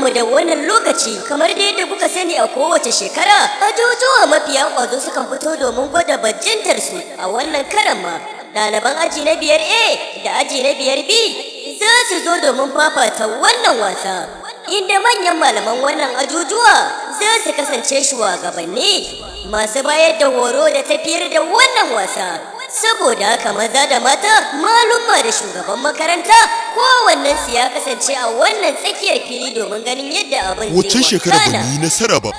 Barkanmu da wannan lokaci, kamar da yadda kuka sani, a kowace shekara ajujuwa mafiya ƙwazo sukan fito domin gwada bajintar su. A wannan karan ma ɗaliban aji na 5 A da aji na 5 B za su zo domin fafata wannan wasa, inda manyan malaman wannan ajujuwa za su kasance shugabanni masu bayar da horo da tafiyar da wannan wasa. Saboda haka, maza da mata, malumma da shugaban makaranta, kowannensu ya kasance a wannan tsakiyar fili domin ganin yadda abin zai Waccan shekarar ba wakana. mu yi nasara ba,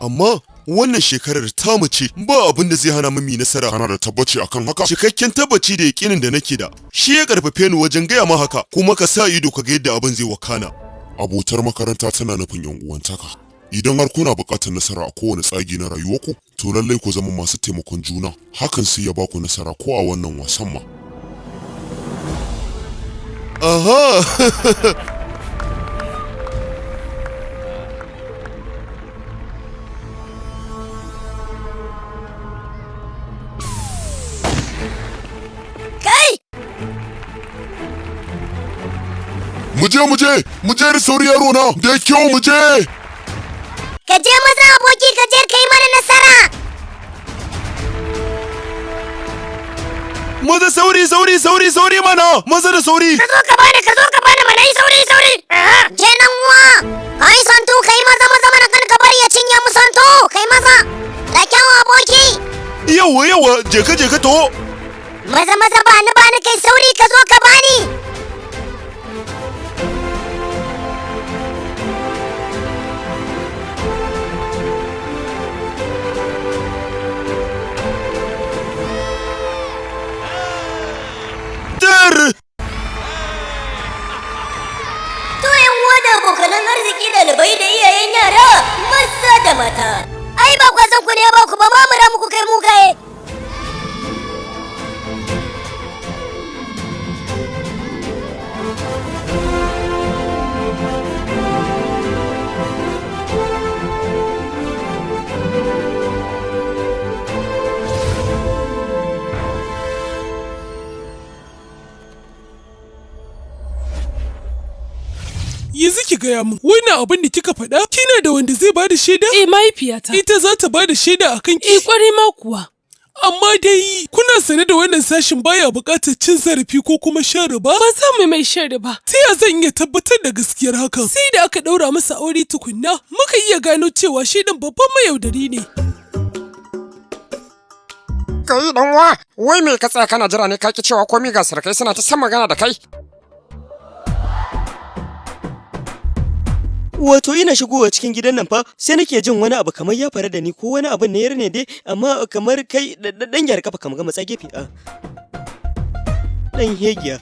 amma wannan shekarar tamu ce, ba abin da zai hana mu yi nasara. Kana da tabbaci akan haka? Cikakken tabbaci da yakinin da nake da shi ya karfafe ni wajen gaya ma haka, kuma ka sa ido ka ga yadda abin zai wakana. Abotar makaranta tana nufin yan uwantaka. Idan har kuna buƙatar nasara a kowane tsagi na rayuwarku, to lallai ku zama masu taimakon juna. Hakan sai ya baku nasara ko a wannan wasan ma. Aha! Kai! Mu je, mu je, mu je da sauri, yaro na, da kyau, mu je. Ka je maza, aboki, ka je ka yi mana nasara. Maza, sauri, sauri, sauri, sauri mana! Maza da sauri! Ka zo ka bani, ka zo ka bani mana, yi sauri, sauri. Je nan uwa. Kai Santu, kai maza maza mana, kan ka bari ya cinye mu, Santu. Kai maza. Da kyau, aboki. Yawa, yawa, je ka, je ka to! Maza maza, bani, bani, kai sauri ka zo ka bani. Dar! To, yan uwa da abokanan arziki, ɗalibai da iyayen yara, maza da mata. Ai ba kwazon ku ne ba ku ba mamura muku kai mugaye. Yanzu ki gaya min, wannan abin da kika faɗa, kina da wanda zai bada shaida? Eh, mahaifiyata. Ita za ta bada shaida akan ki? Eh, kwarai ma kuwa. Amma dai kuna sane da wannan sashin baya buƙatar cin zarafi ko kuma shan riba? Ba za mu mai shan riba. Ta ya zan iya tabbatar da gaskiyar hakan? Sai da aka ɗaura masa aure tukunna muka iya gano cewa shi ɗin babban mayaudari ne. Kai dan uwa, wai me ka tsaya kana jira ne? Ka ki cewa komai, ga sarkai suna ta san magana da kai. Wato ina shigowa cikin gidan nan fa sai nake jin wani abu kamar ya faru da ni, ko wani abin ne ya ne dai, amma kamar kai dan gyara kafa kamar matsa gefe a. Dan hegiya.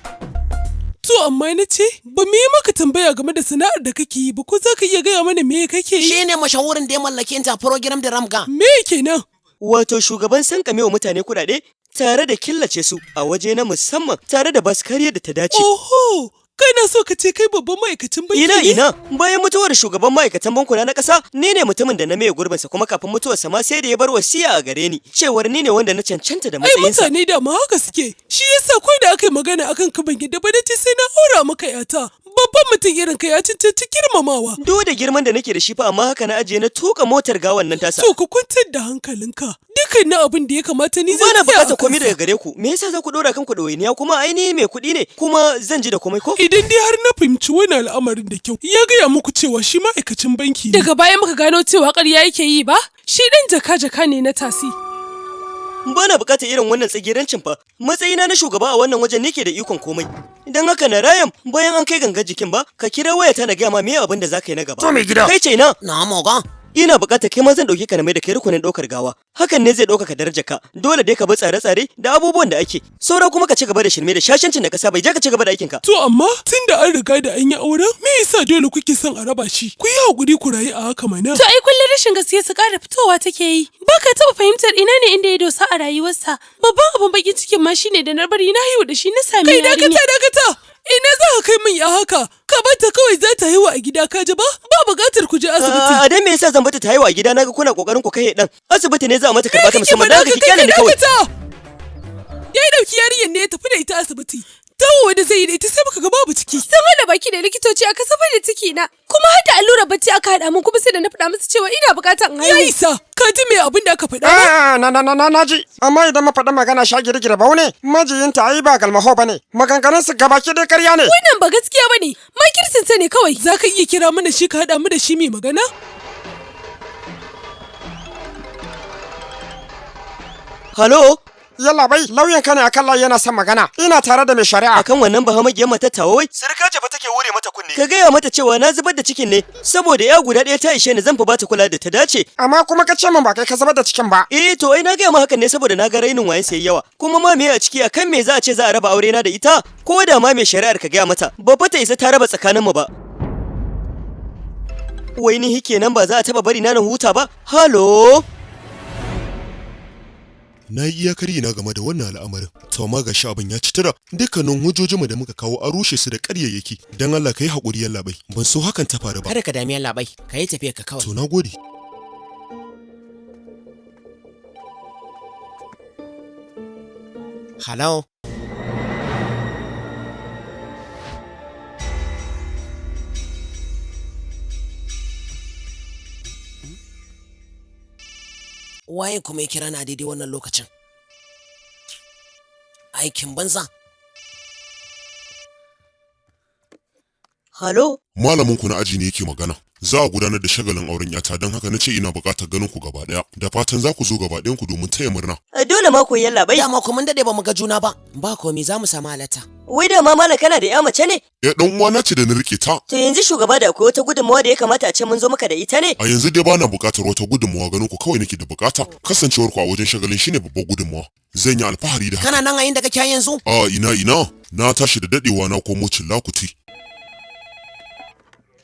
To, amma na ce ba mu yi maka tambaya game da sana'ar da kake yi ba, ko za ka iya gaya mana me kake yi? Shi ne mashahurin da ya mallaki ta program da Ramga. Me kenan? Wato shugaban sankame wa mutane kuɗaɗe tare da killace su a waje na musamman tare da basu kariyar da ta dace. Oho! Kana so ka ce kai babban ma'aikacin banki Ina ne? ina, bayan mutuwar shugaban ma'aikatan bankuna na ƙasa, ni ne mutumin da na maye gurbinsa, kuma kafin mutuwarsa ma sai da ya bar wasiya a gare ni cewar ni ne wanda na cancanta da Ai matsayinsa. mutane da ma haka suke. Shi yasa ko da aka yi magana akan ka ban yadda ba, nace sai na aura maka yata. Babban mutum irin ka ya cancanci girmamawa. Duk da girman da nake da shi fa, amma haka na ajiye na tuka motar gawan nan tasa. To, ka kwantar da hankalinka. Dukkanin abin da ya kamata ni zan Bana tsaya a bukatar komai kansa. daga gare ku. Me yasa za ku dora kanku ɗawainiya? Kuma ai ni mai kuɗi ne, kuma zan ji da komai ko? Idan dai har na fahimci wani al'amarin da kyau, ya gaya muku cewa shi ma'aikacin banki ne. Daga baya muka gano cewa ƙarya yake yi ba? Shi ɗan jaka-jaka ne na tasi. Bana bukatar irin wannan tsagerancin fa. Matsayina na shugaba a wannan wajen nake da ikon komai. Don haka na rayam, bayan an kai gangar jikin ba, ka kira wayata na gaya ma me abin da za ka yi na gaba. To, mai gida. Kai ce na. Na moga. Ina bukatar kai ma zan dauke ka na mai da kai rukunin daukar gawa. Hakan ne zai ɗaukaka darajar ka. Dole dai ka bi tsare-tsare da abubuwan da ake. Saura kuma ka ci gaba da shirme da shashancin da ka saba, je ka ci gaba da aikin ka. To, amma tun da an riga da an yi auren, me yasa dole kuke son a raba shi? Ku yi hakuri ku rayu a haka mana. To, ai kullum rashin gaskiya su ƙara fitowa take yi. Ba ka taɓa fahimtar ina ne inda ya dosa a rayuwarsa. Babban abin bakin cikin ma shine da na bari na haihu da shi na sami Kai, yarinya. dakata, dakata! Ina za ka kai min ya haka? Ka bata kawai, za ta haihu a gida, ka ji ba? Ba buƙatar ku je asibiti. A dan me yasa zan bata ta haihu a gida, naga kuna kokarin ku kai dan? Asibiti ne za a mata karba ta Kake musamman, dan faɗa haka ki ka kyale kai ni kawai. dakata! Ya ɗauki yarinyar ne ya tafi da ita asibiti. Dawowa da zai yi da ita sai muka ga babu ciki. Sun hada baki da likitoci aka safar da ciki na. Kuma har da allurar bacci aka haɗa mun kuma sai da na faɗa musu cewa ina buƙatar in Ya haihu. isa, ka ji me abin da aka faɗa ba? Ah, na na na na na ji. Amma idan mafaɗin magana sha girgire bau ne, majiyinta ai ba galmaho ba ne. Maganganun su gabaki ɗaya ƙarya ne. Wannan ba gaskiya bane. Makirsin ta ne kawai. Za ka iya kira mana shi ka haɗa mu da shi mai magana? Halo? Yalla bai, lauyan ka ne akan layi yana son magana. Ina tare da mai shari'a. Akan wannan bahamagiyar matattawa wai? Sirka ce fa take wure mata kunne. Ka gaya mata cewa na zubar da cikin ne saboda ya guda ɗaya ta ishe ni zan fi bata kula da ta dace. Amma kuma ka ce min ba kai ka zubar da cikin ba. Eh to ai na gaya ma hakan ne saboda na ga rainin wayan sai yawa. Kuma ma me a ciki akan me za a ce za a raba aure na da ita? Ko da ma mai shari'ar ka gaya mata, babba ta isa ta raba tsakanin mu ba. Wai ni kenan ba za a taba bari na na huta ba? Halo? Na yi iyakar na game da wannan al'amarin. To amma ga abin ya ci tura. Dukkanin hujjojinmu da muka kawo a rushe su da ƙaryayyaki. Dan Allah ka yi haƙuri yallaɓai. Ban so hakan ta faru ba. Kada ka dami yallaɓai, ka yi tafiyar ka kawai. To na gode. Hello. Waye kuma ya kira ni a daidai wannan lokacin? Aikin banza. Halo? Malamin ku na aji ne yake magana. Za a gudanar da shagalin auren yata don haka na ce ina buƙatar ganin ku gaba ɗaya. Da fatan za ku zo gaba ɗayan ku domin taya murna. Dole ma ku yallaɓai. Dama ko mun dade ba mu ga juna ba. Ba komai za mu samu halatta. Wai da ma malam kana da ya mace ne? Ya ɗan uwana ce da na rike ta. To yanzu shugaba da akwai wata gudunmawa da ya kamata a ce mun zo maka da ita ne? A yanzu dai bana buƙatar wata gudunmawa ganin ku kawai nake da buƙata. Kasancewar ku a wajen shagalin shine babbar gudunmawa. Zan yi alfahari da haka. Kana nan a inda kake yanzu? A ina ina na tashi da dadewa na komo cillakuti.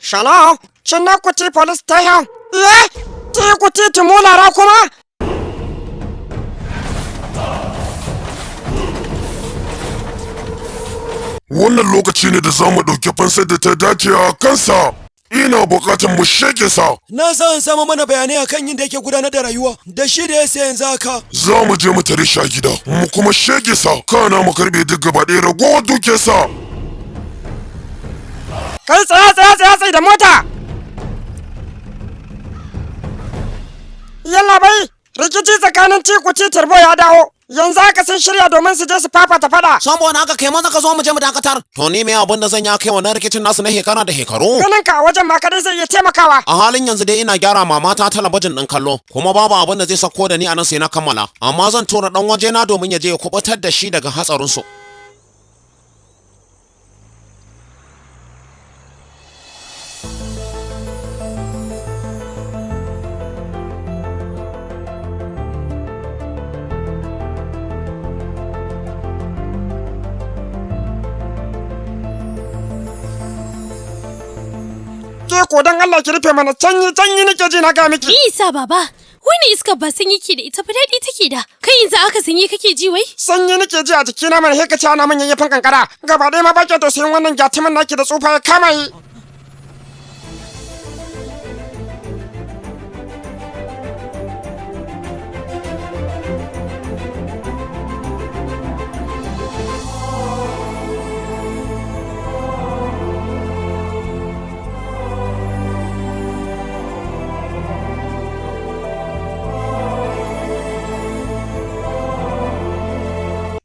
Shalom, Cinnakuti police station. Iye, Tikuti Timulara kuma? Wannan lokaci ne da za mu ɗauki fansar da ta dace a kansa. Ina buƙatar mu shege sa. Na sa in samu mana bayanai akan yin da yake gudanar da rayuwa da shi da ya sai yanzu haka. Za mu je mu tare shi a gida, mu kuma shege sa. Kana mu karɓe duk gaba ɗaya ragowar dukiyarsa. Kai tsaya tsaya tsaya tsaye da mota! Yalla bai, rikici tsakanin Tikuti Turbo ya dawo. Yanzu haka sun shirya domin su je su fafata fada. Saboda haka kai maza ka zo mu je mu dakatar. To ni me abin da zan yi kai wannan rikicin nasu na shekara da shekaru? Ganin ka a wajen ma kadai zai iya taimakawa. A halin yanzu dai ina gyara mamata talabijin ɗin kallo, kuma babu abin da zai sako da ni a nan sai na kammala. Amma zan tura ɗan wajena domin ya je ya kubutar da shi daga hatsarinsu. Ke ko dan Allah ki rufe mana canyi canyi nake ji na ga miki. Me yasa baba? Wani iska ba sanyi ke da ita ba daɗi take da. Kai yanzu aka sanyi kake ji wai? Sanyi nake ji a jikina mana sai ka ci ana manyan yafin kankara. Gaba ɗaya ma ba ki tausayin wannan gyatumin naki da tsufa ya kama yi.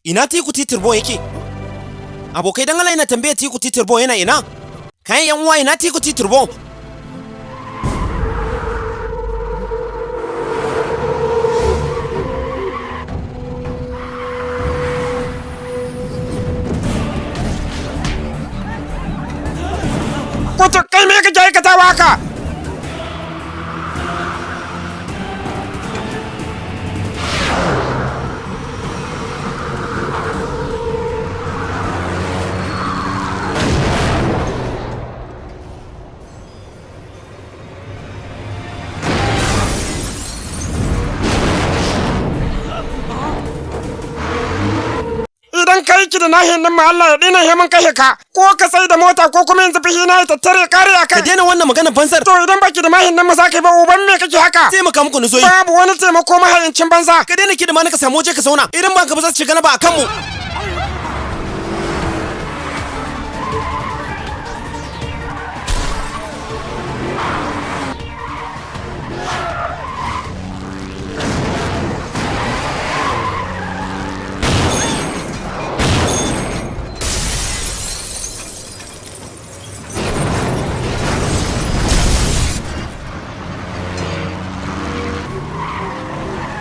Ina Tiku Titirbo yake? Abokai dan Allah ina tambaya Tiku Titirbo yana ina? Kayan yan uwa ina Tiku Titirbo? Kutu kai me kake aikatawa haka? Idan kai ki da nahin nan ma Allah ya dina heman kashe ka ko ka sai da mota ko kuma yanzu fihi na ya tattare kare a Ka kai. daina wannan maganar fansar. To idan baki da mahin nan ma za ka yi ba uban me kake haka? Taimaka muku nuzoyi. Babu wani taimako mahayincin banza. Ka daina kiɗa ma ka samu waje ka zauna. Idan ba ka ba za su ci galaba a kanmu.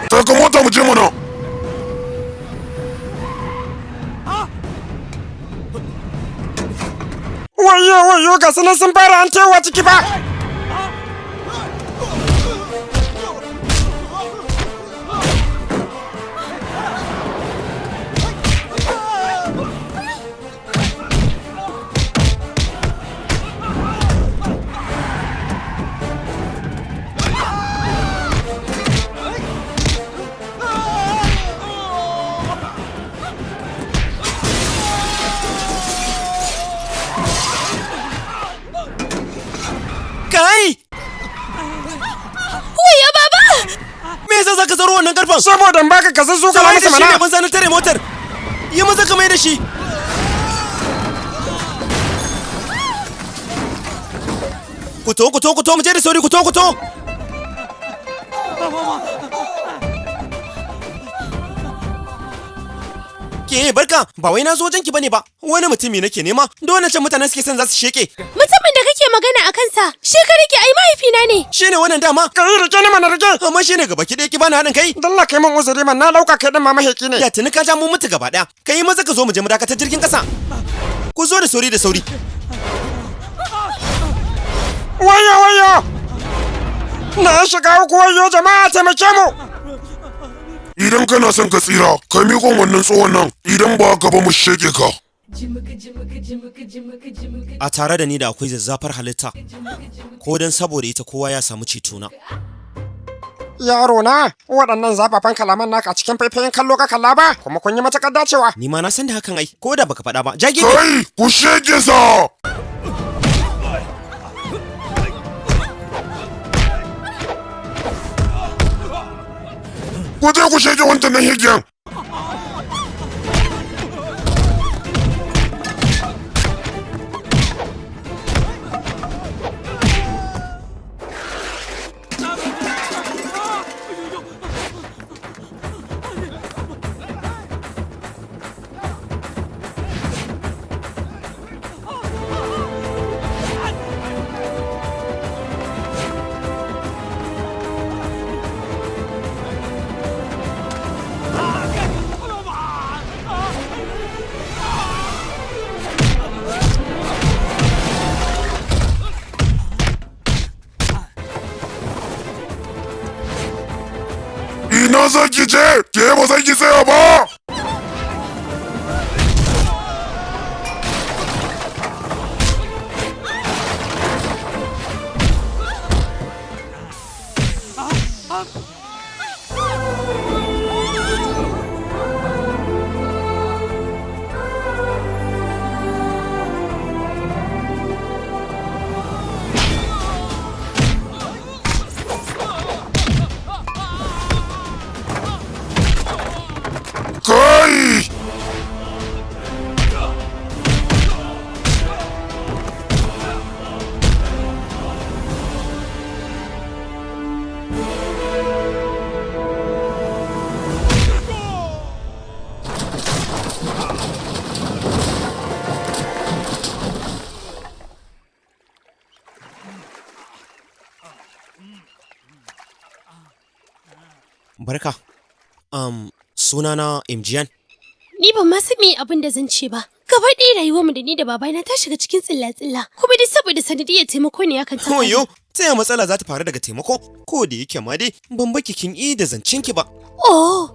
Taka mota mu je mana. Wayo wayo ga sanan sun fara an tewa ciki ba. Kai! Waya baba! Me yasa zaka zaro wannan karfan? Saboda in baka ka zazzo ka masa mana. Shi ne banza na tare motar. Yi maza ka mai da shi. Ku to ku to ku to mu je da sauri ku to ku to. Ke barka ba wai na zo wajen ki bane ba. Wani mutumi nake nema. Dole can mutanen suke son za su sheke. Mutumin da kake magana a kansa, shi ka rike ai mahaifina ne. Shine wannan dama. Kai rike ni mana rike. Amma shine gaba ki ɗaya ki bani haɗin kai. Dalla kai mun uzuri man na lauka kai din ma maheki ne. Ya tuni ka ja mu mutu gaba ɗaya. Kai maza ka zo mu je mu dakatar jirgin ƙasa. Ku zo da sauri da sauri. Wayo wayo. Na shiga uku wayo jama'a taimake mu. Idan kana son ka tsira, ka miƙon wannan tsohon nan, idan ba haka ba mu sheke ka. A tare da ni da akwai zazzafar halitta, ko don saboda ita kowa ya samu cetona. Yaro na, waɗannan zafafan kalaman naka a cikin faifayin kallo ka kalla ba, kuma kun yi matuƙar dacewa. Ni ma na san da hakan ai, ko da baka faɗa ba. Jage. Kai, ku sheke sa! Ku je ku sheke wancan nan higiyan! Ina za ki je? Ke ba za ki tsaya ba? Kai! Barka. Sunana MGN. Ni ban ma san me abin da zan ce ba. Gaba ɗaya rayuwarmu da ni da babana ta shiga cikin tsilla-tsilla. Kuma dai saboda sanadiyar taimako ne akan ta. Oyo, ta yaya matsala za ta faru daga taimako? Ko da yake ma dai ban baki kin yi da zancen ki ba. Oh,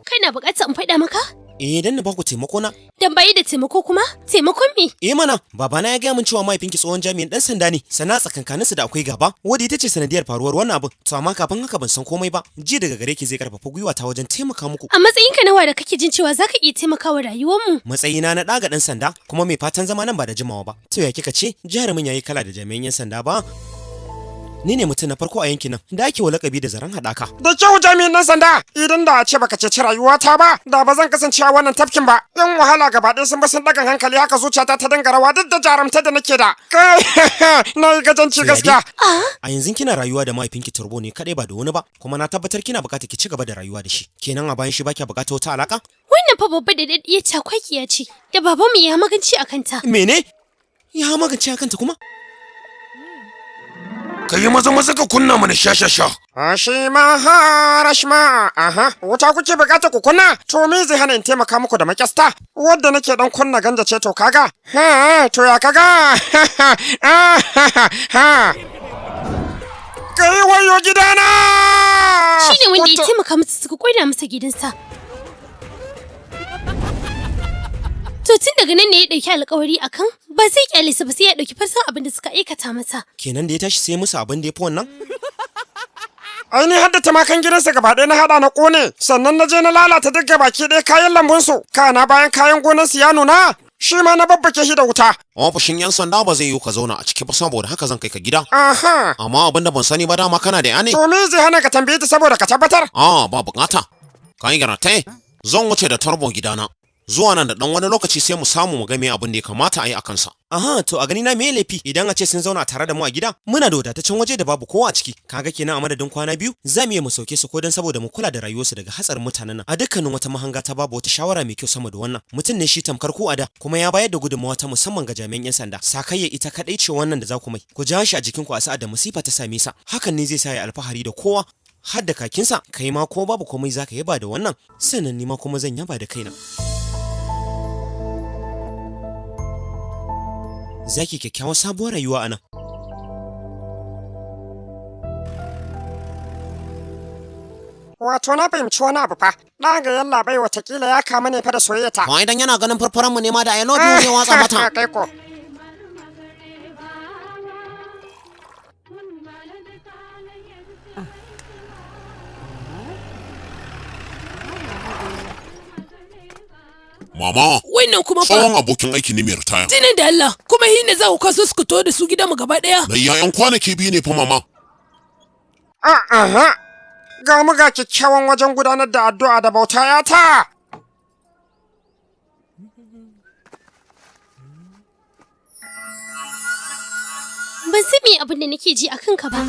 kana buƙatar in faɗa maka? Eh, dan na baku taimako na. Dan bayi da taimako kuma? Taimakon me? Eh mana, babana ya gaya min cewa mahaifinki tsohon jami'in dan sanda ne, sana tsakankaninsu da akwai gaba, wadda ita ce sanadiyar faruwar wannan abin. To amma kafin haka ban san komai ba, ji daga gare ki zai karfafa gwiwa ta wajen taimaka muku. A matsayinka nawa da kake jin cewa zaka iya taimakawa rayuwarmu? Matsayina na ɗaga ɗan sanda kuma mai fatan zama nan ba da jimawa ba. To ya kika ce jarumin yayi kala da jami'an 'yan sanda ba? Ni ne mutum na farko a yankin nan da ake wa lakabi da zaren haɗaka. Da kyau jami'in nan sanda, idan da a ce baka ceci rayuwata ba, da ba zan kasance a wannan tafkin ba. Yan wahala gaba ɗaya sun ba sun ɗagan hankali haka zuciyata ta dinga rawa duk da jarumta da nake da. Kai, na yi gajanci gaskiya. A yanzu kina rayuwa da mahaifinki Turbo ne kaɗai ba da wani ba, kuma na tabbatar kina buƙatar ki ci gaba da rayuwa da shi. Kenan a bayan shi baki buƙatar wata alaƙa? Wannan fa babba da daddiyar cakwakiya ce, da babanmu ya magance a kanta. Mene? Ya magance a kanta kuma? Ka yi maza maza ka kunna mana sha-sha-sha. Ashima ha rashma aha wuta kuke bukata ku kunna to me zai hana in taimaka muku da makyasta wadda nake dan kunna ganja ce to kaga ha to ya kaga ha kai wayo gidana. Shine wanda ya taimaka musu suka koida masa gidansa. To tun daga nan ne ya ɗauki alkawari akan ba zai kyale su ba sai ya ɗauki farsan abin da suka aikata masa. Kenan da ya tashi sai musu abin da ya fi wannan? Ai ni hadda tamakan gidansa gaba ɗaya na haɗa na ƙone sannan na je na lalata duk gabaki ɗaya kayan lambunsu kana bayan kayan gonansu ya nuna shi ma na babbake shi da wuta. Ofishin 'yan sanda ba zai yiwu ka zauna a ciki ba saboda haka zan kai ka gida. Aha. Amma abin da ban sani ba dama kana da ya ne? To me zai hana ka tambaye ta saboda ka tabbatar? Ah, ba bukata. Ka yi garate. Zan wuce da tarbo gidana. Zuwa nan da ɗan wani lokaci sai mu samu mu ga me abin da ya kamata a yi a kansa. Aha, to a gani na me laifi idan a ce sun zauna tare da mu a gida, muna da wadataccen waje da babu kowa a ciki. Kaga kenan a madadin kwana 2, za mu iya mu sauke su ko dan saboda mu kula da rayuwarsu daga hatsarin mutanen nan. A dukkanin wata mahanga ta babu wata shawara mai kyau sama da wannan. Mutum ne shi tamkar ko a da, kuma ya bayar da gudunmawa ta musamman ga jami'an 'yan sanda. Sakayya ita kadai ce wannan da za ku mai. Ku ja shi a jikinku a sa'ad da masifa ta same sa. Hakan ne zai sa ya alfahari da kowa. Har da kakinsa, kai ma ko babu komai zaka yaba da wannan, sannan ni ma kuma zan yaba da kaina. Zaki kyakkyawar sabuwar rayuwa a nan. Wato na fahimci wani abu fa, ɗan ga yalla bai watakila ya kama ne fa da soyayya ta. To idan yana ganin farfaran mu ne ma da I love you zai watsa mata. Kai ko. Mama, Wannan kuma fa. tsohon abokin aiki ne mai ritaya. Jinin da Allah, kuma hin za ku kaso su to da su gidanmu gaba ɗaya. Na yayan kwanaki 2 ne fa mama. Aha. Ga mu ga kyakkyawan wajen gudanar da addu'a da bauta ya ta. Ban san me abin da nake ji a kanka ba.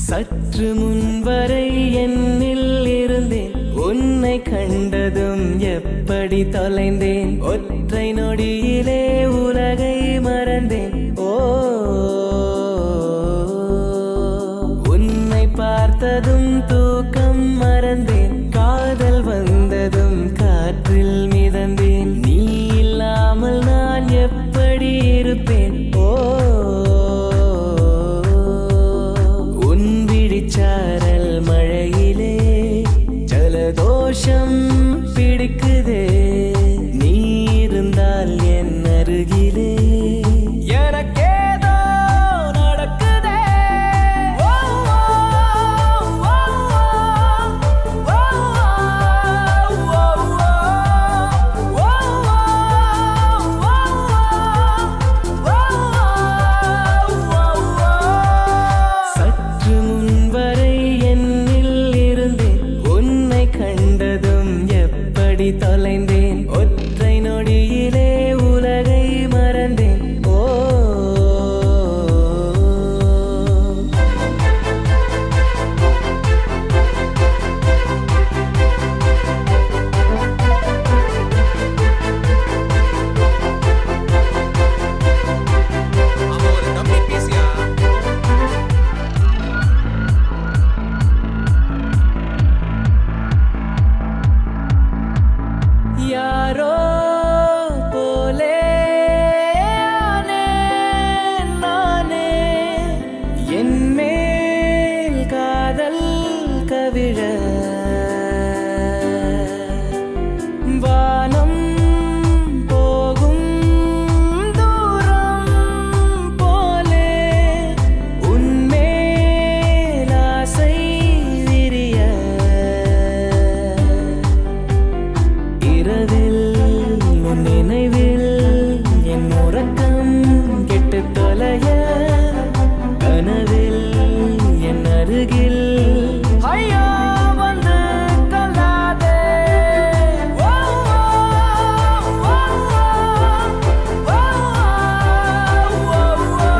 சற்று முன்வரை என்னில் இருந்தேன் உன்னை கண்டதும் எப்படி தொலைந்தேன் ஒற்றை நொடியிலே உலகை மறந்தேன் ஓ உன்னை பார்த்ததும் தூக்கம் மறந்தேன் காதல் வந்ததும் காற்றில் மிதந்தேன் நீ இல்லாமல் நான் எப்படி இருப்பேன் ஓ சாரல் மழையிலே ஜலதோஷம் பிடிக்குதே நீ இருந்தால் என் அருகிலே எனக்கேதோ நடக்குதே ஓ, ஓ, ஓ, ஓ, ஓ, ஓ, சற்று முன்வரை என்னில் இருந்தேன் உன்னை கண்டதும் எப்படி தொலைந்தேன் ஒற்றை நொடியிலே உலகை மறந்தேன் ஓ யாரோ போலே ஆனேன் நானே என் மேல் காதல் கவிழ வானம் போகும் தூரம் போலே உன்மேல் ஆசை விரிய இரவில் உன் நினைவில் என் உறக்கம் கெட்டு தொலைய கனவில் என் அருகில் ஐயோ வந்து கொள்ளாதே ஓ, ஓ, ஓ, ஓ, ஓ, ஓ,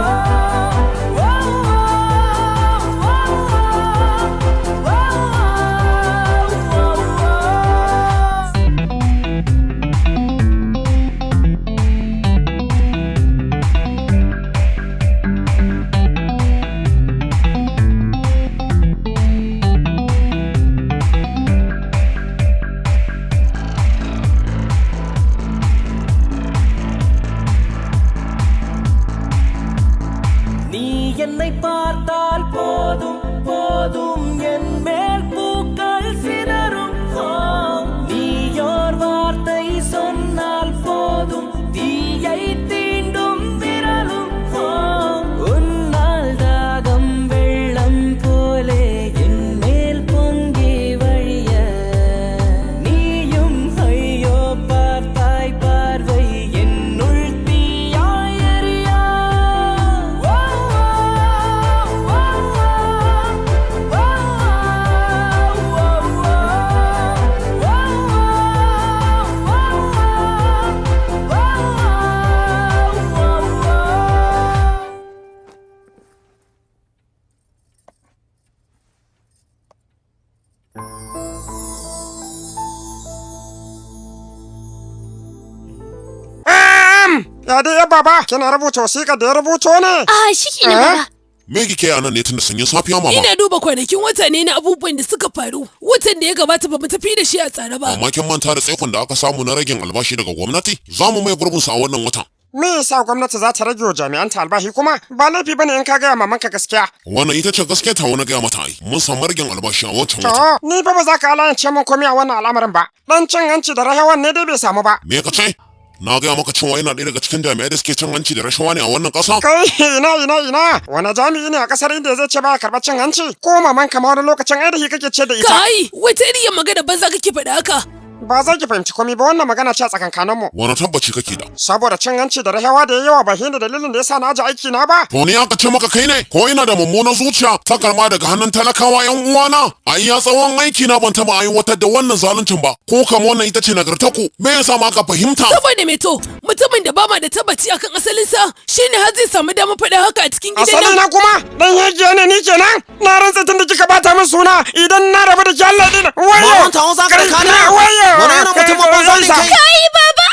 Ya dai ya baba, kina rubuta wasiƙa da ya rubuto ne? Ah, shi ne baba. Me kike a nan ne tun da sanyin safiya mama? Ina duba kwanakin wata ne na abubuwan da suka faru. Watan da ya gabata ba mu tafi da shi a tsare ba. Amma kin manta da tsaikon da aka samu na ragin albashi daga gwamnati? Za mu mai gurbinsa a wannan watan. Me yasa gwamnati za ta rage wa jami'an ta albashi kuma ba laifi bane in ka gaya mamanka gaskiya. Wannan ita ce gaskiya ta wani gaya mata ai. Mun samu ragin albashi a wancan watan. To, ni fa ba za ka alayance min komai a wannan al'amarin ba. Dan cin hanci da rahawan ne dai bai samu ba. Me ka ce? Na gaya maka cewa yana ɗaya daga cikin jami'ai da suke cin hanci da rashawa ne a wannan ƙasa? Kai ina ina ina wani jami'i ne a ƙasar India zai ce baya karɓar cin hanci ko maman ma wani lokacin ai da shi kake ce da ita. Kai, wata iriyar magana banza kake faɗa haka? Ba za ki fahimci komai ba wannan magana ce a tsakankanin mu. Wani tabbaci kake da? Saboda cin hanci da rashawa da yawa ba shine dalilin da yasa na aje aiki na ba. To ni aka ce maka kai ne ko ina da mummunan zuciya ta karma daga hannun talakawa yan uwana? A iya tsawon aiki na ban taba aiwatar da wannan zaluncin ba. Ko kam wannan ita ce nagartaku. Me yasa ma aka fahimta? Saboda me to, mutumin da ba ma da tabbaci akan asalinsa shine har zai samu damar faɗa haka a cikin gidan Asali nan. na kuma dan hegiya ne ni kenan. Na rantsa tun da kika bata min suna idan na rabu da ki Allah din. Wayo. Maman tawo za ka daka ni? Wayo. Wani irin mutumin banza ne kai? Kai baba!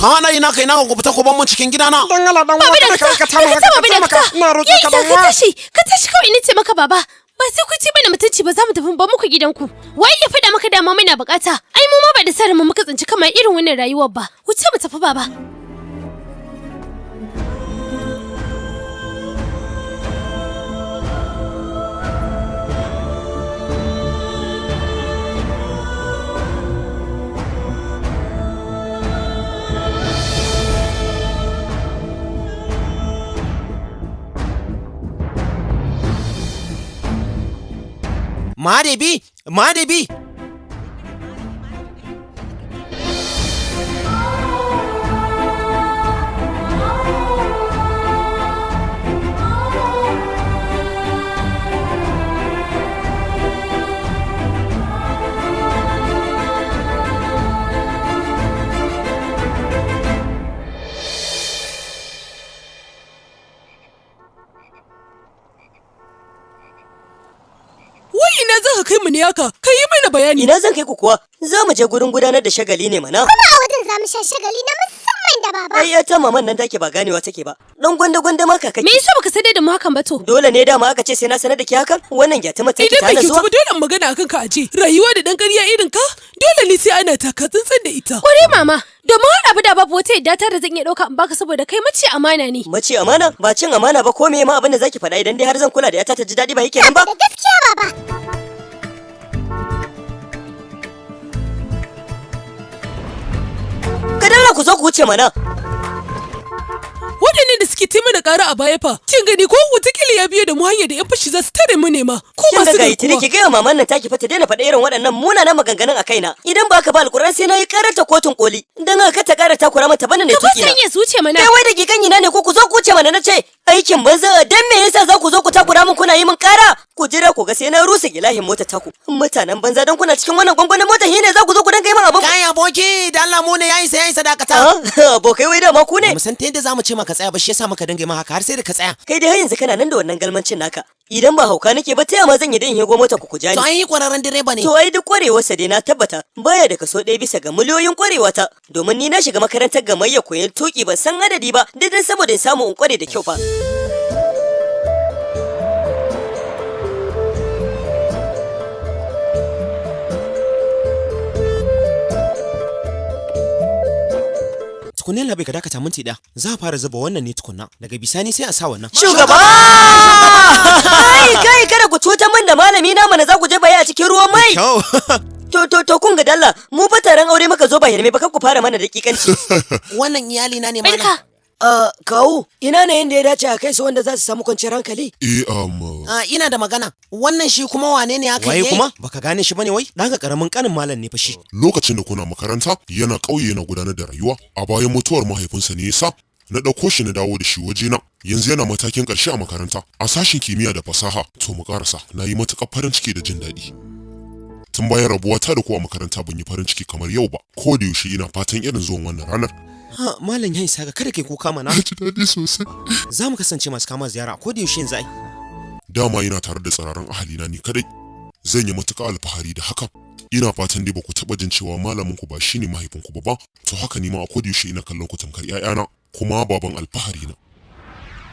Ka hana ina kai na ka kubuta ku ban mun cikin gidana. Dan Allah dan Baba uwa da kada ka aikata min ka haka ka baba da taimaka. Ina roƙe Ya ka isa dan ka uwa. tashi, ka tashi kawai ni ce maka baba. Ba sai ku ci mana mutunci ba za mu tafi ba muku gidanku. Wai ya faɗa maka dama muna bukata. Ai mu ma ba da sarin mu muka tsinci kama irin wannan rayuwar ba. Wuce mu tafi baba. Madebi, Madebi. Wai ina za ka kai mu ne haka? Ka yi mana bayani. Ina zan kai ku kuwa? Za mu je gurin gudanar da shagali ne mana. Kuma a wajen za mu sha shagali na musamman da baba. Ai ta maman nan take ba ganewa take ba. Dan gwanda gwanda ma kaka. Me yasa baka sanar da mu hakan ba to? Dole ne dama aka ce sai na sanar da ke hakan? Wannan gyatuma take Idan ta bai hana kyautu zuwa. ba dole in magana akan ka aje. Rayuwa da dan ƙarya irin ka dole ne sai ana taka tsantsan da ita. Kware mama, domin har abu da babu wata yadda ta da zan iya ɗauka in baka saboda kai mace amana ne. Mace amana ba cin amana ba ko me ma abin da zaki faɗa idan dai har zan kula da yata ta ji daɗi ba yake nan ba. Da gaskiya baba. Ka dalla ku zo ku wuce mana. Waɗannan da suke taimaka ƙara a baya fa, kin gani ko wataƙila ya biyo da mu hanyar da 'yan fashi za su tare mu ne ma, ko Kin ga masu gayi tuni garkuwa. ki gaya maman nan taki fa ta daina faɗa irin waɗannan munanan maganganun a kaina. Idan ba ka ba alƙur'an sai na yi ƙarar ta kotun koli. Dan haka ta ƙara takura mata bana ne Ka ba tuki na. sanya su wuce mana. Kai wai da gigan ina ne ko ku zo ku wuce mana na ce aikin banza dan me yasa za ku zo ku takura min kuna yi min ƙara? Ku jira ku ga sai na rusa gilahin motar taku. Mutanen banza dan kuna cikin wannan gwangwanin motar shine za ku zo ku dinga yi min abin. Kai aboki, da Allah mu ne ya isa ya isa dakata. Ah, abokai wai dama ku ne. Mu san ta yadda zamu ce maka tsaya ba shi yasa muka dinga yi ma haka har sai da ka tsaya. Kai dai har yanzu kana nan da wannan galmancin naka. Idan ba hauka nake ba ta ma zan yi dan in higo motar ku ku ja ni. To ai kwararren direba ne. To ai duk kwarewarsa dai na tabbata baya da kaso ɗaya bisa ga miliyoyin kwarewata domin ni na shiga makarantar gamayya koyon tuki ban san adadi ba daidai saboda in samu in kware da kyau fa. Tukunna labai ka dakata minti ɗaya. Za a fara zuba wannan ne tukunna. Daga bisani sai a sa wannan. Shugaba! Kai kai kada ku cutar min da malami na mana za ku je baya a cikin ruwan mai. Kyau. To kun ga dalla mu fa taron aure muka zo ba hirme ba kar ku fara mana dakikanci. Wannan iyali na ne malam. Barka. Kawu ina ne inda ya dace a kai su wanda za su samu kwanciyar hankali? Eh, Ah, ina da magana. Wannan shi kuma wane ne haka Waye ne? kuma? Baka gane shi bane wai? Dan ka karamin kanin malam ne fa shi. Lokacin da kuna makaranta yana ƙauye yana gudanar da rayuwa a bayan mutuwar mahaifinsa ne yasa na ɗauko shi na dawo da shi wajena yanzu yana matakin ƙarshe a makaranta a sashen kimiyya da fasaha to mu ƙarasa na yi matuƙar farin ciki da jin daɗi. Tun bayan rabuwa ta da ku a makaranta ban yi farin ciki kamar yau ba ko da yaushe ina fatan irin zuwan wannan ranar. Ha, malam ya isa ga kada kai kuka mana. Na ji daɗi sosai. Za mu kasance masu kama ziyara ko da yaushe yanzu ai. Dama ina tare da tsiraran ahalina ni kadai. Zan yi matuƙa alfahari da hakan. Ina fatan dai ba ku taɓa jin cewa malamin ku ba shine mahaifinku ba ba. To haka ni ma a koda yaushe ina kallon ku tamkar 'ya'yana kuma baban alfahari na.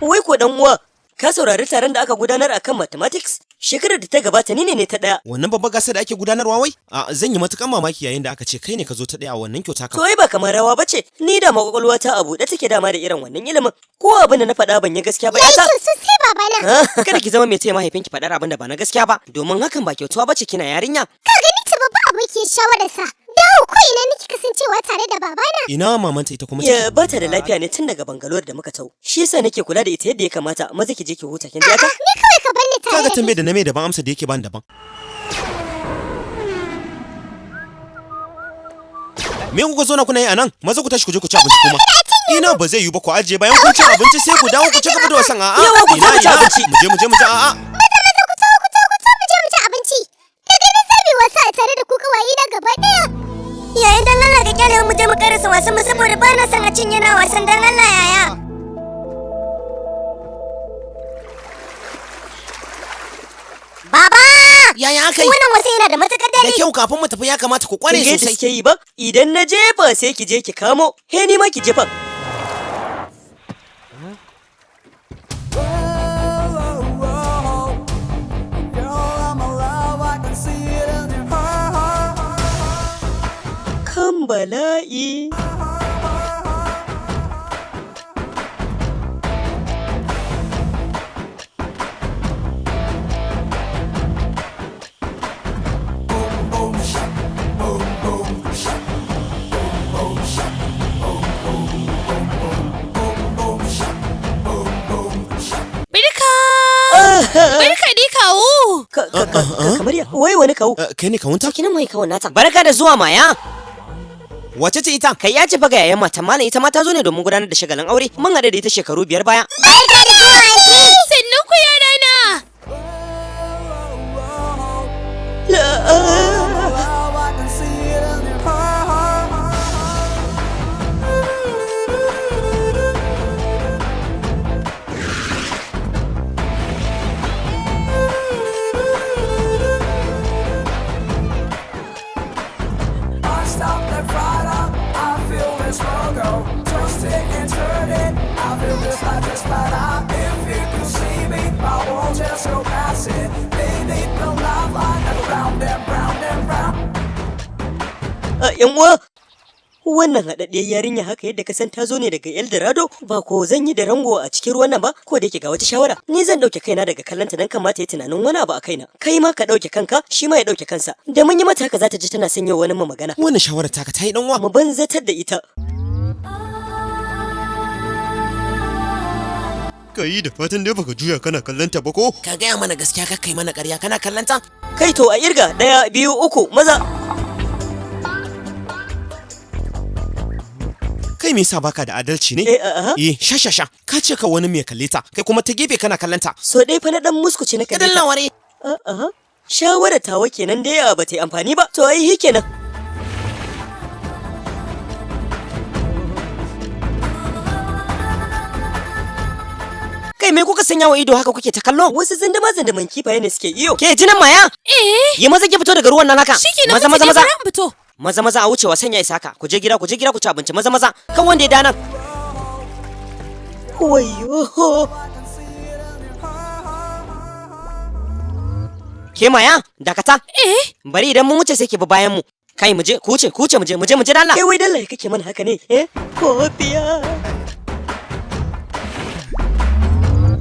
Wai ko dan uwa, ka saurari taron da aka gudanar akan mathematics? Shekarar da ta gabata ni ne ta ɗaya. Wannan babbar gasa da ake gudanarwa wai? A zan yi matukan mamaki yayin da aka ce kai ne ka zo ta ɗaya a wannan kyauta To ai ba kamar rawa bace, ni da makwakwalwa ta a buɗe take dama da irin wannan ilimin. Ko abin da na faɗa ban yi gaskiya ba Yayi yata. kyau sosai babana. Kada ki zama mai taya mahaifinki faɗar abin da ba na gaskiya ba, domin hakan ba kyautuwa bace kina yarinya. Ka gani ce babba abokiyar shawararsa. Dawo ko ina nake kasancewa tare da babana. Ina mamanta ita kuma Ya ba ta da lafiya ne tun daga Bangalore da muka tau. Shi yasa nake kula da ita yadda ya kamata. Maza ki je ki huta kin ji aka? Ni kawai ka bar ni tare Kaga da tambaye da na mai daban amsa da yake ban daban. Me kuka zo na kuna yi anan? Maza ku tashi ku je ku ci abinci kuma. Ina ba zai yiwu ba ku ajiye bayan kun ci abinci sai ku dawo ku ci gaba da wasan a'a. Yawa, ku Ina zo mu ci ina abinci. mu je mu je mu je a'a. Maza maza ku taho ku taho ku taho mu je mu ci abinci. Daga nan za mu yi wasa a tare da ku kawaye na gaba ɗaya. Yayin dan Allah ka kyale mu je mu karasa wasan mu saboda ba na son a cinye na wasan dan Allah yaya. Baba! Yaya aka yi? Wannan wasan yana da matuƙar Da daɗi. kyau kafin mu tafi ya kamata ku kware Kin ga yadda sosai. suke yi ba? Idan na jefa sai ki je ki kamo. He ni ma ki jefa. Kan bala'i. Barka! Barka dai kawo! Kamar ya, wai wani kawo. Kai ne kawunta? Kinan mai kawun nata. Barka da zuwa maya. Wace ce ita? Kai ya ce fa ga yayan matan malam ita ma ta zo ne domin gudanar da shagalin aure. Mun haɗu da ita shekaru 5 baya. Barka da zuwa anti. Sannan ku yara na! I stop that right up. I feel this logo twisting and turning. I feel this life just flat out. If you could see me, I won't just go past it. Beneath the lifeline, I go round and round and round. Yan uwa, wannan haɗaɗɗiyar yarinya haka yadda ka san ta zo ne daga El Dorado ba ko zan yi da rango a cikin ruwan nan ba ko da yake ga wata shawara ni zan ɗauke kaina daga kallonta don kamata ya tunanin wani abu a kaina kai ma ka ɗauke kanka shi ma ya ɗauke kansa da mun yi mata haka za ta ji tana son yau wani mu magana Wannan shawara taka ta yi dan uwa. mu banzatar da ita. Kai da fatan dai baka juya kana kallon ta ba ko? Ka gaya mana gaskiya ka kai mana ƙarya kana kallon ta? Kai to a irga ɗaya biyu uku maza. Kai me yasa baka da adalci ne? Eh, sha sha sha. Ka ce ka wani mai kalle ta, kai kuma ta gefe kana kallon ta. So ɗaya fa na ɗan muskuce na kalle Kadan ta. laware. A'a. Shawarar tawa kenan dai ba ta yi amfani ba. To ai hi kenan. Kai me kuka sanya wa ido haka kuke ta kallo? Wasu zindama zindaman kifaye ne suke iyo. Ke jinan maya? Eh. Yi maza ki fito daga ruwan nan haka. Shikenan Maza maza maza maza. bari in fito. Maza maza a wuce wasan ya isa haka. Ku je gida ku je gida ku ci abinci maza maza. Kan wanda ya da nan. Wayyo. Ke maya dakata. Eh. Bari idan mun wuce sai ki bi bayan mu. Kai mu je ku wuce ku wuce mu je mu je mu je dalla. Kai wai dalla kake mana haka ne? Eh? Kofiya.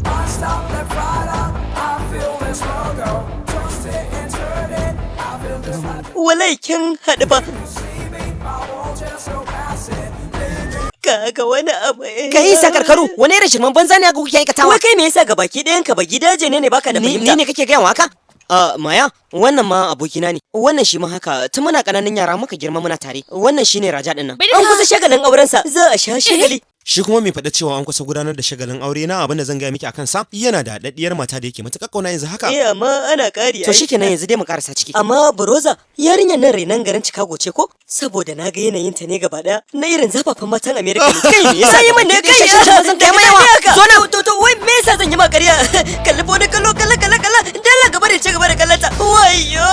I stop that right up. I feel this logo twisting and turning. I feel this life. Walai kin haɗu fa. Just go past it. Kaga wani abu. Kai sakarkaru wani irin shirman banza ne haka kuke aikatawa? Wai kai me yasa gabaki ɗayan ka ba gidaje ne ne baka da Ni fahimta? ni ne kake gaya wa haka? Maya, wannan ma abokina ne. Wannan shi ma haka tun muna ƙananan yara muka girma muna tare. Wannan shine Raja din nan. An kusa shagalin aurensa za a sha shagali. Shi kuma mai faɗa cewa an kusa gudanar da shagalin aure na, abin da zan gaya miki akan sa, yana da haɗaɗɗiyar mata da yake matuƙar ƙauna yanzu haka. Eh, amma ana ƙari. To shikenan, yanzu dai mu karasa ciki. Amma Buroza, yarinyar nan renan garin Chicago ce ko? Saboda na ga yanayin ta ne gaba daya na irin zafafan matan America ne. Kai, me yasa yi min ne kai? Zan kai mai yawa. Zo nan. To wai me yasa zan yi ma ƙarya? Kalli wani kallo, kalla kalla kalla. Dalla gaba da ci gaba da kallata. Wayyo!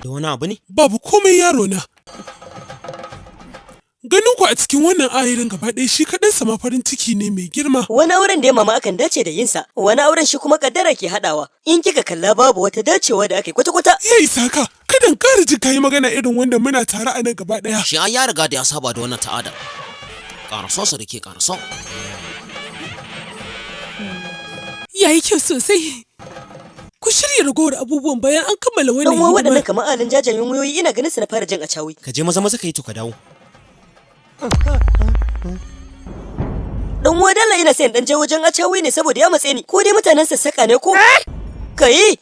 Da wani abu ne? Babu komai, yaro na. Ganin ku a cikin wannan ayarin gaba ɗaya shi kaɗansa ma farin ciki ne mai girma. Wani auren da ya mama akan dace da yinsa, wani auren shi kuma kaddara ke haɗawa. In kika kalla babu wata dacewa da aka yi kwata-kwata. Ya isa ka, kadan ƙara jin kayi magana irin wanda muna tare a nan gaba ɗaya. Shi ai ya riga da ya saba da wannan ta'adar. Ƙaraso su da ke ƙaraso. Yayi kyau sosai. Ku shirya ragowar abubuwan bayan an kammala wannan Dan uwa, hidimar. waɗannan kamar alin jajayen wuyoyi, ina ganin su na fara jin a cawi. Ka je maza maza ka yi to ka dawo. Dan uwa, dalla ina sayan dan je wajen acawi ne saboda ya matse ni. Ko dai mutanen sassaka ne ko? Kai!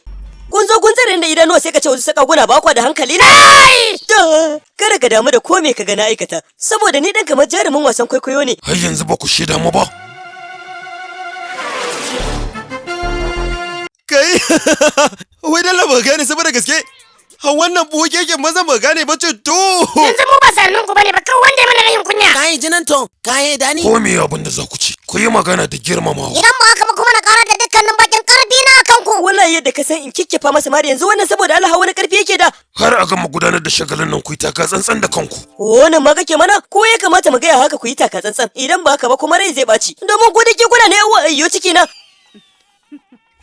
Kun zo kun tsare ni da idanuwa sai ka ce wasu saka guna, ba kwa da hankali ne. Da, kada ka damu da ko me ka ga na aikata, saboda ni dan kamar jarumin wasan kwaikwayo ne. Har yanzu ba ku shaida mu ba. Kai, wai dalla ba gane saboda gaske. Ha, wannan bukeken maza ba gane ba ce to. Yanzu mu ba sannun ku bane ba, kawai wanda ya mana rayin kunya. Kai jinan to, kai dani. Ko me abin da za ku ci? Ku yi magana da girmamawa. Idan ba haka ba kuma na ƙara da dukkanin bakin ƙarfi na akan ku. Wallahi yadda ka san in kikkifa masa mari yanzu wannan, saboda Allah wani karfi yake da. Har a gama gudanar da shagalin nan ku yi taka tsantsan da kanku. Wannan ma kake mana ko ya kamata mu gaya haka, ku yi taka tsantsan, idan ba haka ba kuma rai zai ɓaci. Domin ku dake kuna ne yawa ayyo ciki na.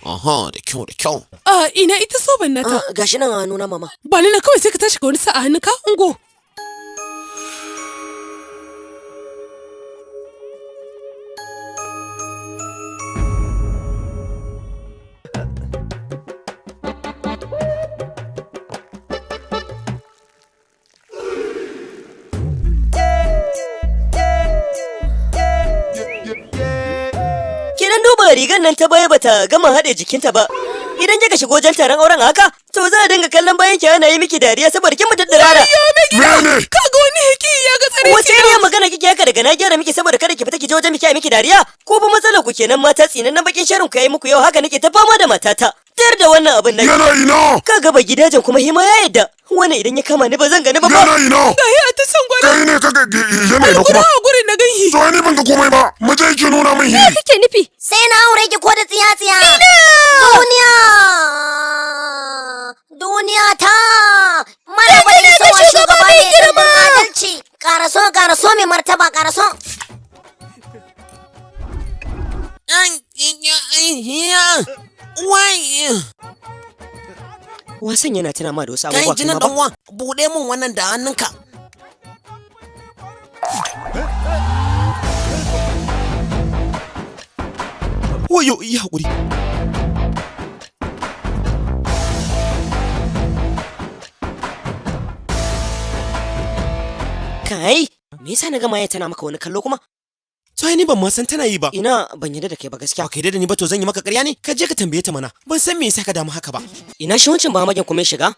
Aha, da kyau da kyau. A ina ita soban nata. Gashi nan a hannuna, mama. Ba ni na kawai sai ka tashi ka wani sa a hannunka, ungo. Kenan duba rigar nan ta baya bata gama haɗe jikinta ba. Idan kika shigo wajen taron auren haka, to za a dinga kallon bayan ki ana yi miki dariya saboda kin mutu dirara. Mene? Kaga wani hiki ya ga tsare. Wace ne magana kike haka daga na gyara miki saboda kada ki fita ki je wajen miki a miki dariya? Ko ba matsalar ku kenan mata, tsinan nan bakin sharin ku yayi muku yau, haka nake ta fama da matata. Tayar da wannan abin nan. Yana ina? Kaga ba gidajen kuma hima ya yadda. Wannan idan ya kama ni ba zan gani ba. Yana ina? Gahi a ta can gwada. Kai ne kaga yana ina kuma? A gurin na ganhi. To ni ban ga komai ba. Mu je ki nuna min Me hi. kake nufi? Sai na aure ki ko da tsiya tsiya. Duniya! Duniya ta! Maraba da isowa shugaba mai girma adalci. Karaso, karaso mai martaba, karaso. Wai! Wasan yana tuna ma da wasu Kai abubuwa jinan kai ma ba? dan uwa, buɗe mun wannan da hannunka. Wayo, yi hakuri. Kai, me yasa na gama ya tana maka wani kallo kuma? To ai ni ban ma san tana yi ba. Ina ban yarda da kai ba gaskiya. Ba ka yarda da ni ba, to zan yi maka ƙarya ne? Ka je ka tambaye ta mana. Ban san me yasa ka damu haka ba. Ina shi wancan ba magen kuma ya shiga?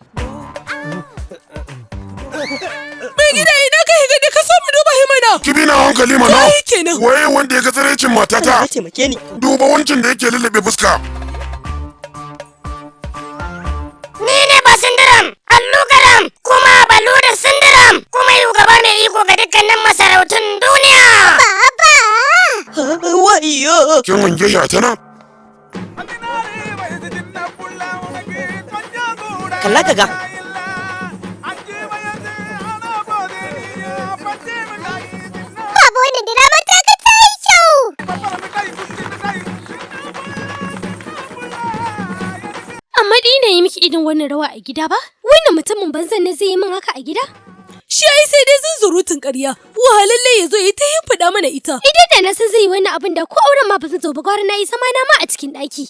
Mai gida, ina ka higa da ka so mu duba himana. Ki bi na hankali mana. Kai kenan. Waye wanda ya ga tsiraicin matata? Allah ya taimake ni. Duba wancan da yake lullube fuska. Ni ne ba sindiram, allugaram, kuma balu da sindiram, kuma shugaba mai iko ga dukkanin masarautun duniya. Baba! Wayo! Kin wange shi a ta nan? Kalla ka ga. Baba, wannan drama ta ka ta yi kyau. Amma dai ina yi miki irin wannan rawa a gida ba? Wannan mutumin banzan ne zai yi min haka a gida? Shi ai sai dai zunzurutun ƙarya. Wahalalle ya zo ya ta yin faɗa mana ita. Idan da na san zai yi wannan abin da ko auren ma ba zan zo ba, gwara na yi zama na ma a cikin ɗaki.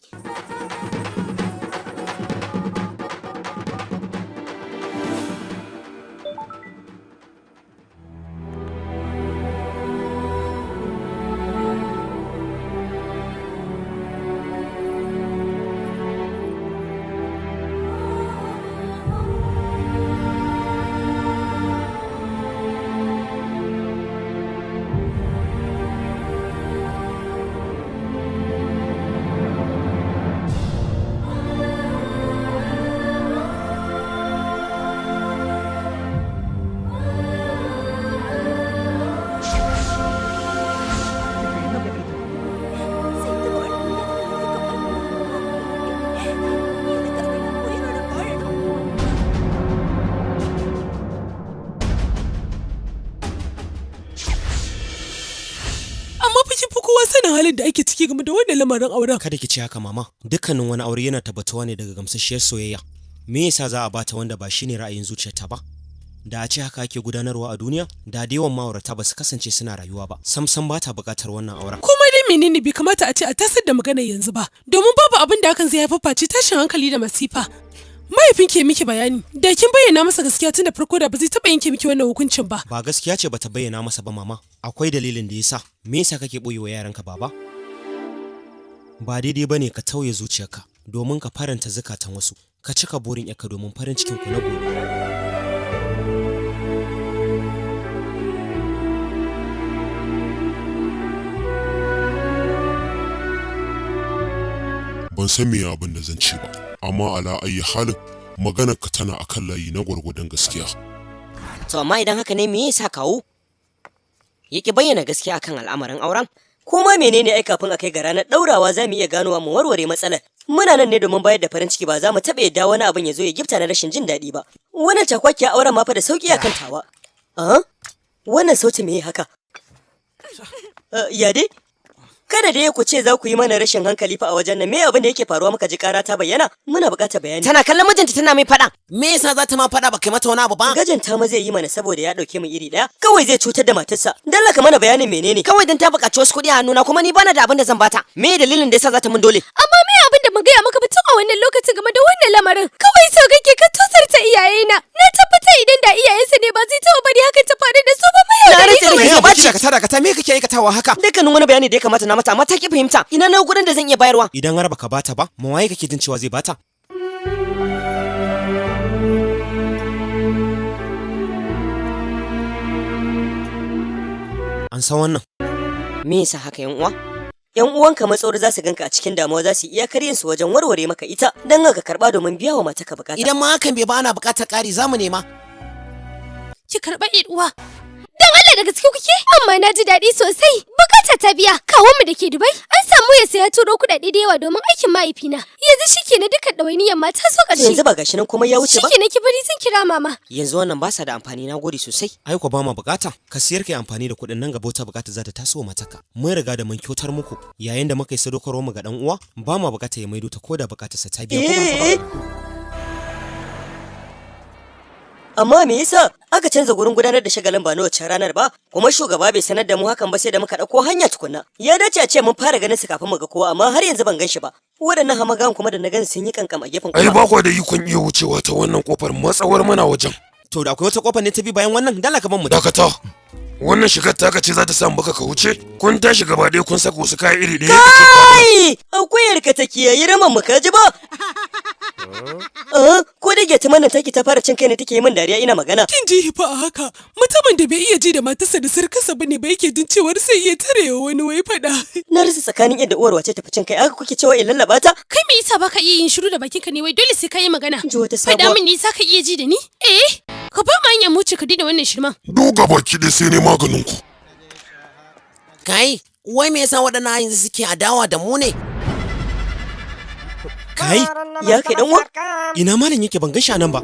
da ake ciki game da wannan lamarin auren. Kada ki ce haka mama, dukkanin wani aure yana tabbatuwa ne daga gamsasshiyar soyayya. Me yasa za a bata wanda ba shine ra'ayin zuciyarta ba? Da a ce haka ake gudanarwa a duniya, da da yawan ma'aurata ba su kasance suna rayuwa ba. Samsam ba ta buƙatar wannan auren. Kuma dai menene bai kamata a ce a tasar da magana yanzu ba, domin babu abin da hakan zai haifar face tashin hankali da masifa. Mahaifin ke miki bayani, da kin bayyana masa gaskiya tun da farko da ba zai taɓa yanke miki wannan hukuncin ba. Ba gaskiya ce bata bayyana masa ba mama. Akwai dalilin da yasa. Me yasa kake boye wa yaranka baba? Ba daidai bane ka tauye zuciyarka domin ka faranta zukatan wasu. Ka cika burin yarka domin farin cikin ku na gobe. Ban san me abin da zan ce ba, amma ala ayi halin maganar ka tana akan layi na gwargwadon gaskiya. To amma idan haka ne me yasa kawo yake bayyana gaskiya akan al'amarin auren? Ko ma menene ai kafin a kai ga ranar daurawa za mu iya ganowa mu warware matsalar. Muna nan ne domin bayar da farin ciki, ba za mu taɓa yadda wani abin ya zo ya gifta na rashin jin daɗi ba. Wannan cakwakiya auren ma fa da sauki akan tawa. Ah? Wannan sauti me haka? Ya dai? Kada dai ku ce za ku yi mana rashin hankali fa a wajen nan. Me abin da yake faruwa muka ji kara ta bayyana? Muna buƙatar bayani. Tana kallon mijinta tana mai faɗa. Me yasa za ta ma faɗa ba kai mata wani abu ba? Gajin ta ma zai yi mana saboda ya ɗauke mu iri ɗaya. Kawai zai cutar da matarsa. Dalla ka mana bayanin menene? Kawai dan ta buƙaci wasu kuɗi a hannuna kuma ni bana da abin da zan bata. Me dalilin da yasa za ta mun dole? Amma me abin da mun gaya maka ba tun a wannan lokacin game da wannan lamarin? Kawai so kake ka tosarta iyayena. Na tabbata idan da iyayensa ne ba zai taɓa bari hakan ta faru da su ba. Mai Na rantse da Kai ke aboki dakata dakata, me kake aikatawa haka? Dukkanin wani bayani da ya kamata na mata amma ta ki fahimta. Ina na gurin da zan iya bayarwa? Idan har baka bata ba, ma waye kake jin cewa zai bata? An san wannan. Me yasa haka yan uwa? Yan uwanka matsawar za su ganka a cikin damuwa za su iya karyin su wajen warware maka ita, dan haka karba domin biya wa mataka bukata. Idan ma hakan bai ba ana buƙatar ƙari za mu nema. Ki karɓa ƴar uwa. Dan Allah daga cikin kuke? Amma na ji daɗi sosai. Bukata ta biya. Kawo mu da ke Dubai. An samu ya saya turo kuɗaɗe da yawa domin aikin mahaifina. Yanzu shikenan dukkan ɗawainiyar ma ta zo ƙarshe. Yanzu ba gashi nan komai ya wuce ba. Shikenan ki bari zan kira mama. Yanzu wannan ba sa da amfani, na gode sosai. Ai ko ba ma bukata, ka siyar kai amfani da kuɗin nan gaba wata bukata za ta taso wa matarka. Mun riga da mun kyautar muku yayin da muka yi sadaukarwar mu ga dan uwa, ba ma bukata ya maido ta koda bukatarsa ta biya ko ba haka ba? Eh. Amma me yasa aka canza gurin gudanar da shagalin ba na wacce ranar ba? Kuma shugaba bai sanar da mu hakan ba sai da muka ɗauko hanya tukunna. Ya dace a ce mun fara ganin su kafin mu ga kowa, amma har yanzu ban gan shi ba. Waɗannan hamagan kuma da na gan sun yi kankam a gefen Ai kofa. ba ku da ikon iya wucewa ta wannan kofar matsawar muna wajen. To da akwai wata kofar ne ta bi bayan wannan, dala ka ban mu. Dakata. Wannan shigar taka ce za ta sa baka ka wuce? Kun tashi gaba ɗaya kun saka wasu kaya iri ɗaya. Kai! Akuyar ka ta kiyayi raman mu ka ji ba? Ah, ko da gyata mana taki ta fara cin kai ne take yi min dariya ina magana. Kin ji hifa a haka, mutumin da bai iya ji da matarsa da sarkarsa bane ba yake jin cewar sai iya tarewa wani wai faɗa. Na rasa tsakanin yadda uwar wace tafi cin kai, aka kuke cewa in lallaba ta? Kai me yasa baka iya yin shiru da bakinka ne wai dole sai ka yi magana? Ji wata Faɗa sabuwa. min ni ka iya ji da ni? Eh, ka ba mu hanyar mu wuce ka daina wannan shirman. Duga baki ɗaya sai ne maganin ku. Kai, wai me yasa waɗannan yanzu suke adawa da mu ne? Kai, Ya kai dan uwa? ina malam yake ban gan shi a nan ba.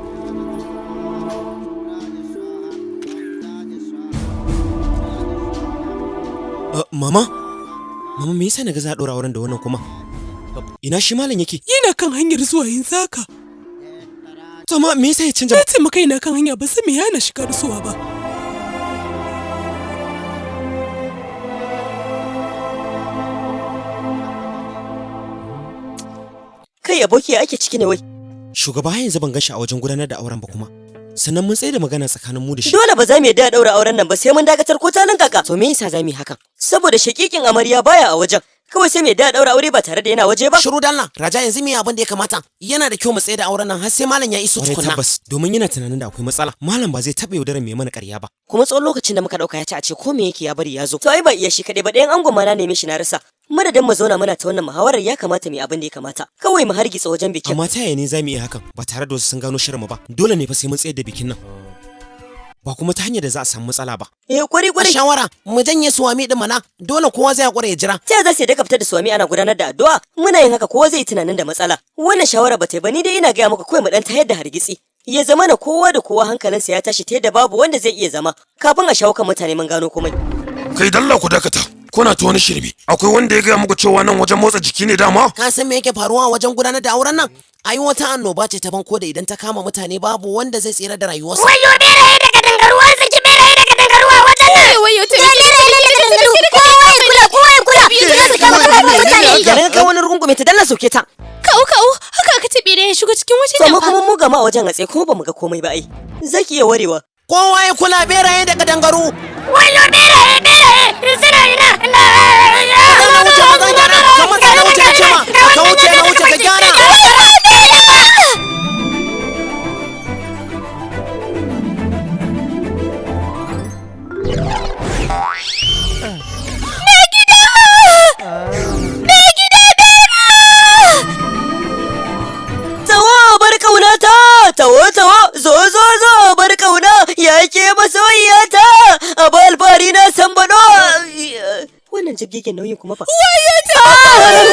Mama, mama me yasa naga za a ɗora auren da wannan kuma? Ina shi malam yake? Yana kan hanyar zuwa yanzu haka. To amma me yasa ya canja? Na ce maka yana kan hanya ba sai me yana shiga rasuwa ba. Kai aboki ya ake ciki ne wai? Shugaba har yanzu ban gan shi a wajen gudanar da auren ba kuma. Sannan mun tsaye da magana tsakanin mu da shi. Dole ba za mu yadda a daura auren nan ba sai mun dakatar ko ta kaka. To me yasa za mu yi hakan? Saboda shakikin amarya baya a wajen. Kawai sai mu yadda a daura aure ba tare da yana waje ba. Shiru dalla, Raja yanzu me abin da ya kamata? Yana da kyau mu tsaye da auren nan har sai malam ya iso Kwarai tukunna. tabbas, domin yana tunanin da akwai matsala. Malam ba zai taɓa yaudarar mai mana ƙarya ba. Kuma tsawon lokacin da muka dauka ya ci a ce ko me yake ya bari ya zo. To ai ba iya shi kaɗai ba, ɗayan angon ma na neme shi na rasa. Madadin mu zauna muna ta wannan muhawarar ya kamata mu yi abin da ya kamata. Kawai mu hargitsa wajen bikin. Amma ta yaya ne za mu iya hakan ba tare da wasu sun gano shirinmu ba? Dole ne fa sai mun tsayar da bikin nan. Ba kuma ta hanyar da za a samu matsala ba. Eh kwari A kwari. shawara, mu janye suwami din mana, dole kowa zai hakura ya jira. Ta yaya za su yadda ka fitar da suwami ana gudanar da addu'a? Muna yin haka kowa zai yi tunanin da matsala. Wannan shawara ba ta yi ba, ni dai ina gaya maka kawai mu dan tayar da hargitsi. Ya zama na kowa da kowa hankalinsa ya tashi ta yadda babu wanda zai iya zama. Kafin a shawo kan mutane mun gano komai. Kai dalla ku dakata. Kuna ta wani shirme. Akwai wanda ya gaya muku cewa nan wajen motsa jiki ne dama? Ka san me yake faruwa wajen gudanar da auren nan? Ai wata annoba ce ta banko da idan ta kama mutane babu wanda zai tsira da rayuwarsa. Wayo beraye daga dangaruwa saki beraye daga dangaruwa wajen nan. Wayo ta Kowa ya kula, kowa ya kula. Za su kama kafafun mutane. Garin ka wani rungume ta dalla sauke ta. Kawu kawu haka aka ce beraye ya shigo cikin wajen To nan mu fa. kuma mu gama a wajen a tsaye kuma bamu ga komai ba ai. Zaki iya warewa. Kowa ya kula beraye daga dangaru. Wayo beraye beraye suna ina. Na wuce maza gyara, ka matsa na wuce na ce ma, ka wuce na wuce ka gyara. Tawo bar kaunata, tawo tawo, zo zo zo bar kauna, ya ke masoyiyata, abu alfahari na san bano. Wannan jibgegen nauyin kuma fa. Wayo ta!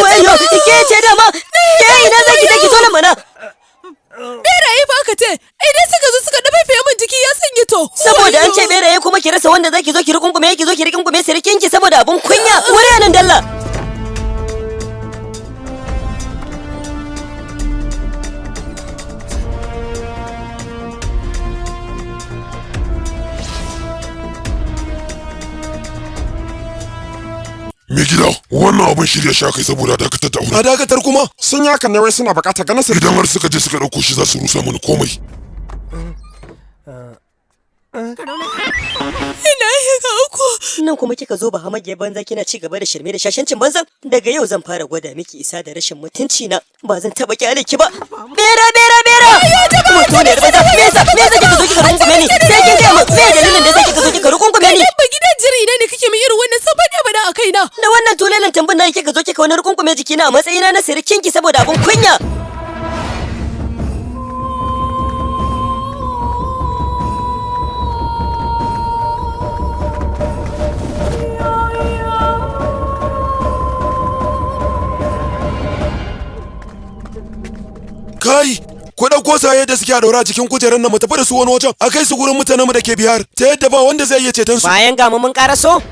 Wayo, ke ce dama, ke ina zaki je ki zo nan mana. Beraye fa aka ce idan suka zo suka dafafe min jiki ya sanya to. Saboda an ce beraye kuma ki rasa wanda zaki zo ki rukunkume ki zo ki rukunkume sirikinki saboda abun kunya. Wuri nan dalla. Mai gida, wannan abin shirya sha kai saboda dakatar da auren. A dakatar kuma? Sun yi hakan ne wai suna bukatar ganin su. Idan har suka je suka ɗauko shi za su rusa mana komai. Ina shiga uku. Nan kuma kika zo ba hamage banza kina ci gaba da shirme da shashancin banza. Daga yau zan fara gwada miki isa da rashin mutunci na. Ba zan taba kyale ki ba. Bera bera bera. Mutuniyar banza. Me yasa me yasa kika zo kika rungume ni? Sai kin gaya min me dalilin da yasa kika zo kika rungume ni? Ba gidan jiri ina ne kake min irin wannan sabon bada a kaina. Da wannan tulelan tambun na kika zo kika wani rungume jikina a matsayina na sirikinki saboda abun kunya. Kai, ku ɗauko saye da suke a ɗaure a cikin kujerar nan mu tafi da su wani wajen, a kai su gurin mutanenmu da ke biyar, ta yadda ba wanda zai iya ceton su. Bayan ga mu mun karaso.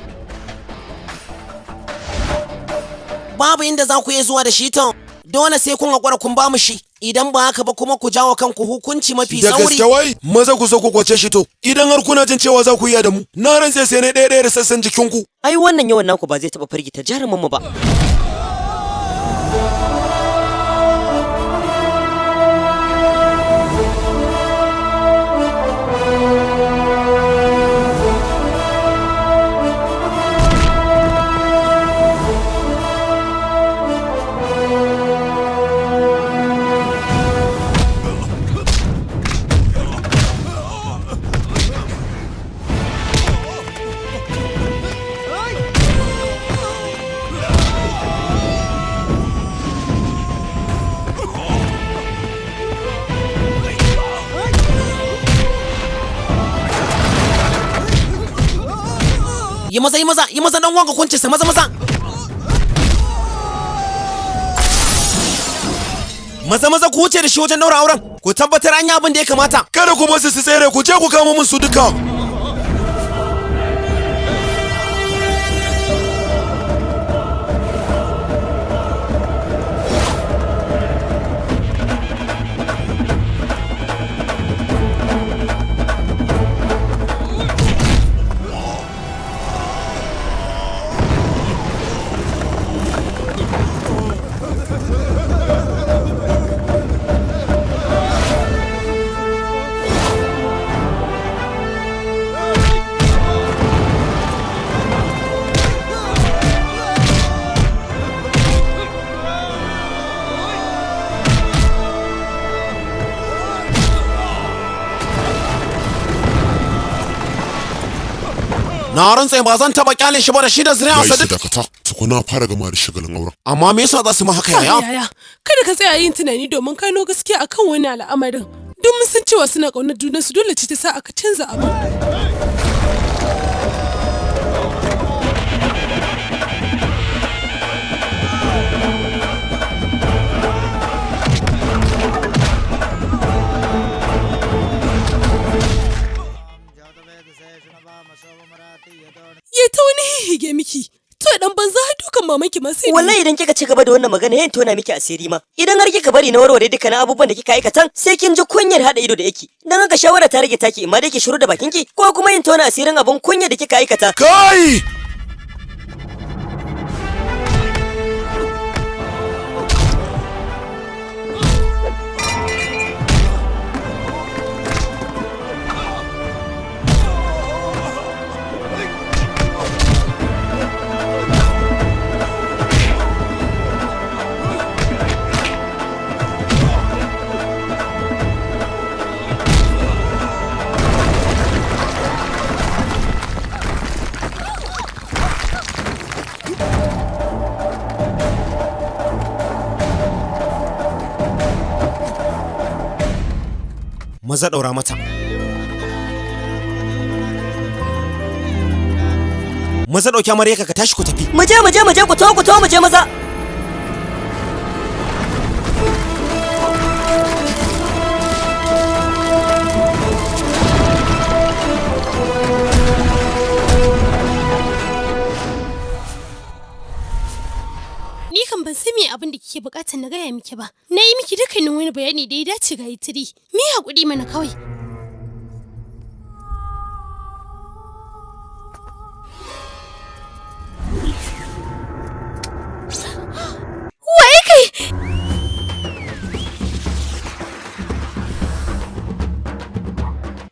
Babu inda za ku iya zuwa da shi to. Dole sai kun haƙura kun ba mu shi. Idan ba haka ba kuma ku jawo kanku hukunci mafi Da tsauri. gaske wai, maza ku zo ku kwace shi to. Idan har kuna jin cewa za ku iya da mu, na rantse sai na ɗaya ɗaya da sassan jikinku. Ai wannan yawan naku ba zai taba firgita jarumin mu ba. Yi maza yi maza yi maza dan wanka kunce sa maza maza. Maza maza ku wuce da shi wajen daura auren. Ku tabbatar an yi abin da ya kamata. Kada ku basu su tsere, ku je ku kamo min su duka. Na rantse ba zan taba kyale shi ba da shi da Ya zuriyarsa isa duk. dakata, tukuna fara gama da shagalin auren. Amma me yasa za su ma haka yaya? Yaya, kada ka tsaya yin tunani domin kano gaskiya akan wani al'amarin. Duk mun san cewa suna ƙaunar junansu dole ce ta sa aka canza abin. Ya ta wani hihige miki. To dan banza har dukan mamanki ma sai. Wallahi idan kika ci gaba da wannan magana yayin tona miki asiri ma. Idan har kika bari na warware dukkanin abubuwan da kika aikatan sai kin ji kunyar hada ido da yake. Dan haka shawara ta rage taki imma dai ki shiru da bakinki ko kuma yin tona asirin abun kunya da kika aikata. Kai! Maza ɗaura mata. Maza ɗauki amaryarka ka tashi ku tafi. Mu je mu je mu je ku to ku to mu je maza. Ni kan ban san me abin da kike bukatar na gaya miki ba. Na yi miki dukkanin wani bayani da ya dace ga Itiri. Mi hakuri mana kawai. Waye kai?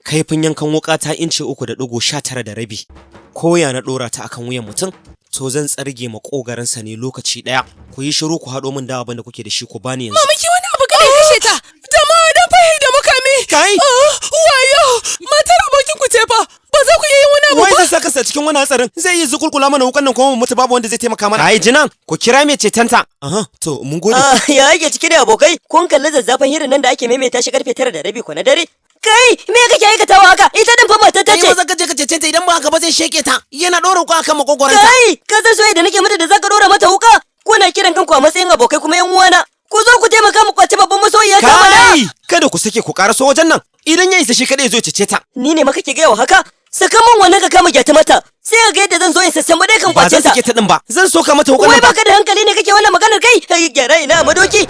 Kaifin yankan wuka ta inci 3.19 da rabi. Koya na ɗora ta akan wuyan mutum, to zan tsarge makogaransa ne lokaci ɗaya. Ku yi shiru ku haɗo min da abin da kuke da shi ku bani yanzu. Mamaki wani abu kada ya kashe ta. Da ma dan fahi da makami. Kai! Wayo! Matar abokin ku ce fa. Ba za ku iya yin wani abu Wai ba. zai saka sa cikin wani hatsarin zai yi zukulkula mana wukan nan kuma mu mutu babu wanda zai taimaka mana. Ai jinan ku kira mai cetanta. Aha to mun gode. Ah, ya yake ciki da abokai kun kalli zazzafan hirin nan da ake maimaita shi karfe 9:30 ko na dare. Kai me kake aikatawa haka? Ita din fa matar ta Kai ce. maza ka je ka cece ta idan ba haka ba zai sheke ta. Yana ɗora wuka akan makogwaranta. Kai ka san soyayya da nake mata da zaka dora mata wuka? Kuna kiran kanku a matsayin abokai kuma yan uwana. Ku zo ku taimaka mu kwaci babban masoyiya ta mana. Kai! Kada ku sake ku karaso wajen nan. Idan ya isa shi kadai zo ya cece ta. Ni ne maka ke gaya wa haka? Saka min wannan ka kama gyata mata. Sai ka ga yadda zan zo in sassan dai kan Ba kwace zan ta. sake ta din ba. Zan soka mata wukan Wai nan ba. baka da hankali ne kake wannan maganar kai? Ai, gyara ina a madoki.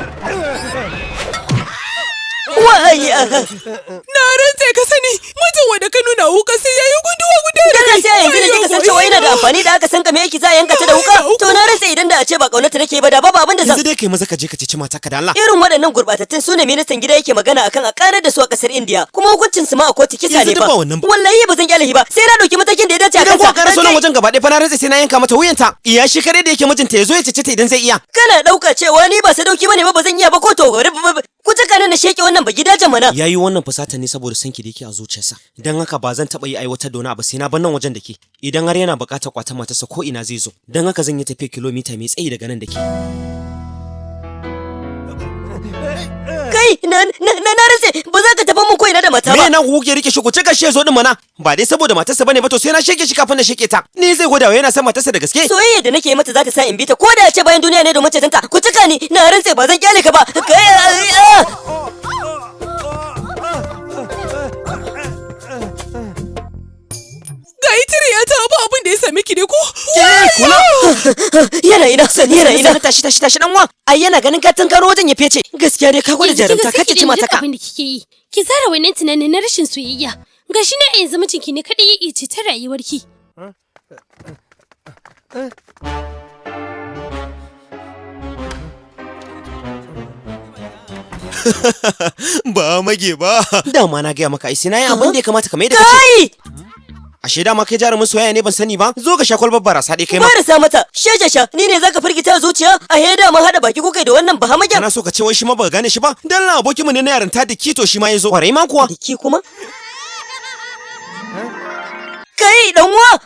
Wai ah. Na rantse ka sani mijin wanda ka nuna wuka sai yayi guduwa guduwa da Dana kai. sai a yanzu da kika san cewa yana da amfani da aka san ka me yake za a yanka ta da wuka? To na rantse idan da a ce ba kaunarta nake ba da babu abin da zan Yanzu dai kai maza ka je ka ceci matarka da Allah. Irin waɗannan gurɓatattun su ne ministan gida yake magana akan a ƙarar da su a ƙasar Indiya kuma hukuncin su ma a kotu kisa Yanzu ne duk fa. ba wannan ba. Wallahi ba zan kyale shi ba sai na ɗauki matakin da ya dace a Idan kansa. kuka karaso nan wajen gaba ɗaya fa na rantse sai na yanka mata wuyanta. Iya shi kadai da yake mijinta ya zo ya cece ta idan zai iya. Kana ɗauka cewa ni ba sadauki bane ba ba zan iya ba ko to ku cika nan na sheke wannan ba gidajen mana. Ya yi wannan fusata ne saboda sanki da yake a zuciyarsa. Don haka ba zan taɓa yi aiwatar da wani abu sai na bar nan wajen da ke. Idan har yana buƙatar kwatan matarsa ko ina zai zo. Don haka zan yi tafiya kilomita mai tsayi daga nan da ke. Kai na na na na rantse ba za ka tafi mun ko ina da mata Me ba. na ku kuke rike shi ku cika shi ya zo din mana. Ba dai saboda matarsa bane ba to sai na sheke shi kafin na sheke ta. Ni zai gwada wa yana son matarsa da gaske. Soyayya da nake mata za ta sa in bi ta ko da a ce bayan duniya ne domin cetonta ku cika ni na rantse ba zan kyale ka ba. Kai ah, ah. Ga itiri ya ta abu abin da ya same ki ne ko? Kula. Yana ina sani yana ina. Tashi tashi tashi dan uwa. Ai yana ganin ka tunkaro wajen ya fece. Gaskiya dai ka gwada Yanzu kin jarumta ga ka sai ki ceci daina duk mataka. abin da kike yi. Ki zara wannan tunanin na rashin soyayya. Gashi na yanzu mijinki ne kadai ya iya ceton rayuwarki. Ba mage ba. Dama na gaya maka ai sai na yi abin da ya kamata kamar yadda kace. Kai! Ashe dama kai jarumin soyayya ne ban sani ba. Zo ka sha kwalbar barasa dai kai ma. Marasa mata, shashasha, ni ne zaka firgita a zuciya? A heda mun hada baki kukai da wannan bahamagen. Kana so ka ce wai shi ma baka gane shi ba? Dan la abokinmu ne na yarinta da kito shi ma ya zo. Kwarai ma kuwa. Da ki kuma? Kai dan uwa!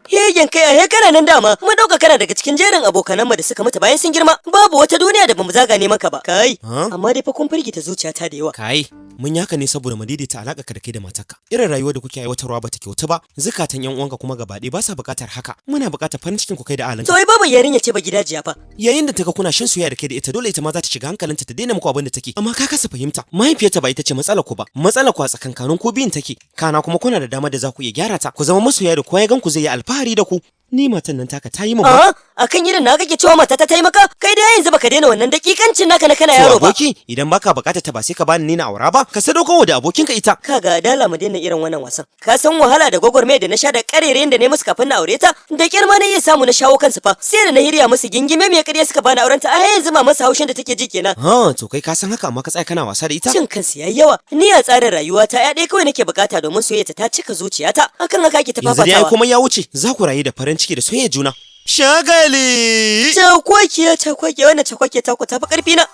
Hegen kai a he kana nan dama, mun dauka kana daga cikin jerin abokananmu da suka mutu bayan sun girma. Babu wata duniya da bamu zaga neman ka ba. Kai, amma dai fa kun firgita zuciyata da yawa. Kai, mun yi haka ne saboda mu daidaita alaƙa ka da kai da matarka. Irin rayuwar da kuke aiwatarwa bata kyautu ba, zukatan yan uwanka kuma gaba ɗaya ba sa buƙatar haka. Muna buƙatar farin cikin ku kai da ahalinka. To ai babu yarinya ce ba gidajiya fa. Yayin da ta ga kuna shan soyayya da kai da ita dole ita ma za ta shiga hankalinta ta daina muku abin da take. Amma ka kasa fahimta, mahaifiyarta ba ita ce matsalar ku ba, matsalar ku a tsakankanin ku biyun take. Kana kuma kuna da damar da za ku iya gyara ta, ku zama masoya da kowa ya gan ku zai yi alfahari da ku. Ni matan nan taka ta yi min A akan irin na kake cewa matata ta yi maka? Kai dai yanzu baka daina wannan dakikancin naka na kana To yaro ba. aboki, idan baka bukatar ta ba sai ka bani ni na aura ba, ka sadaukarwa da abokinka ita. Kaga dala mu daina irin wannan wasan. Ka san wahala da gwagwarmaya da na sha da karerayen da ne musu kafin na aure ta? Da kyar ma na iya samu na shawo kansu fa. Sai da na hirya musu gingime mai ƙarya suka bani auren ta. A yanzu ma masa haushin da take ji kenan. Ha, to kai ka san haka amma ka tsaya kana wasa da ita? Cin kansu yayi yawa. Ni a tsarin rayuwata ya ɗaya kawai nake bukata domin soyayya ta cika zuciyata. Akan haka ake ta Yanzu dai ai fafatawa. komai ya wuce, za ku rayu da farin ciki da soyayya juna. Shagali! Cakwakiya, cakwakiya, wannan cakwakiya ta ku tafi ƙarfi na.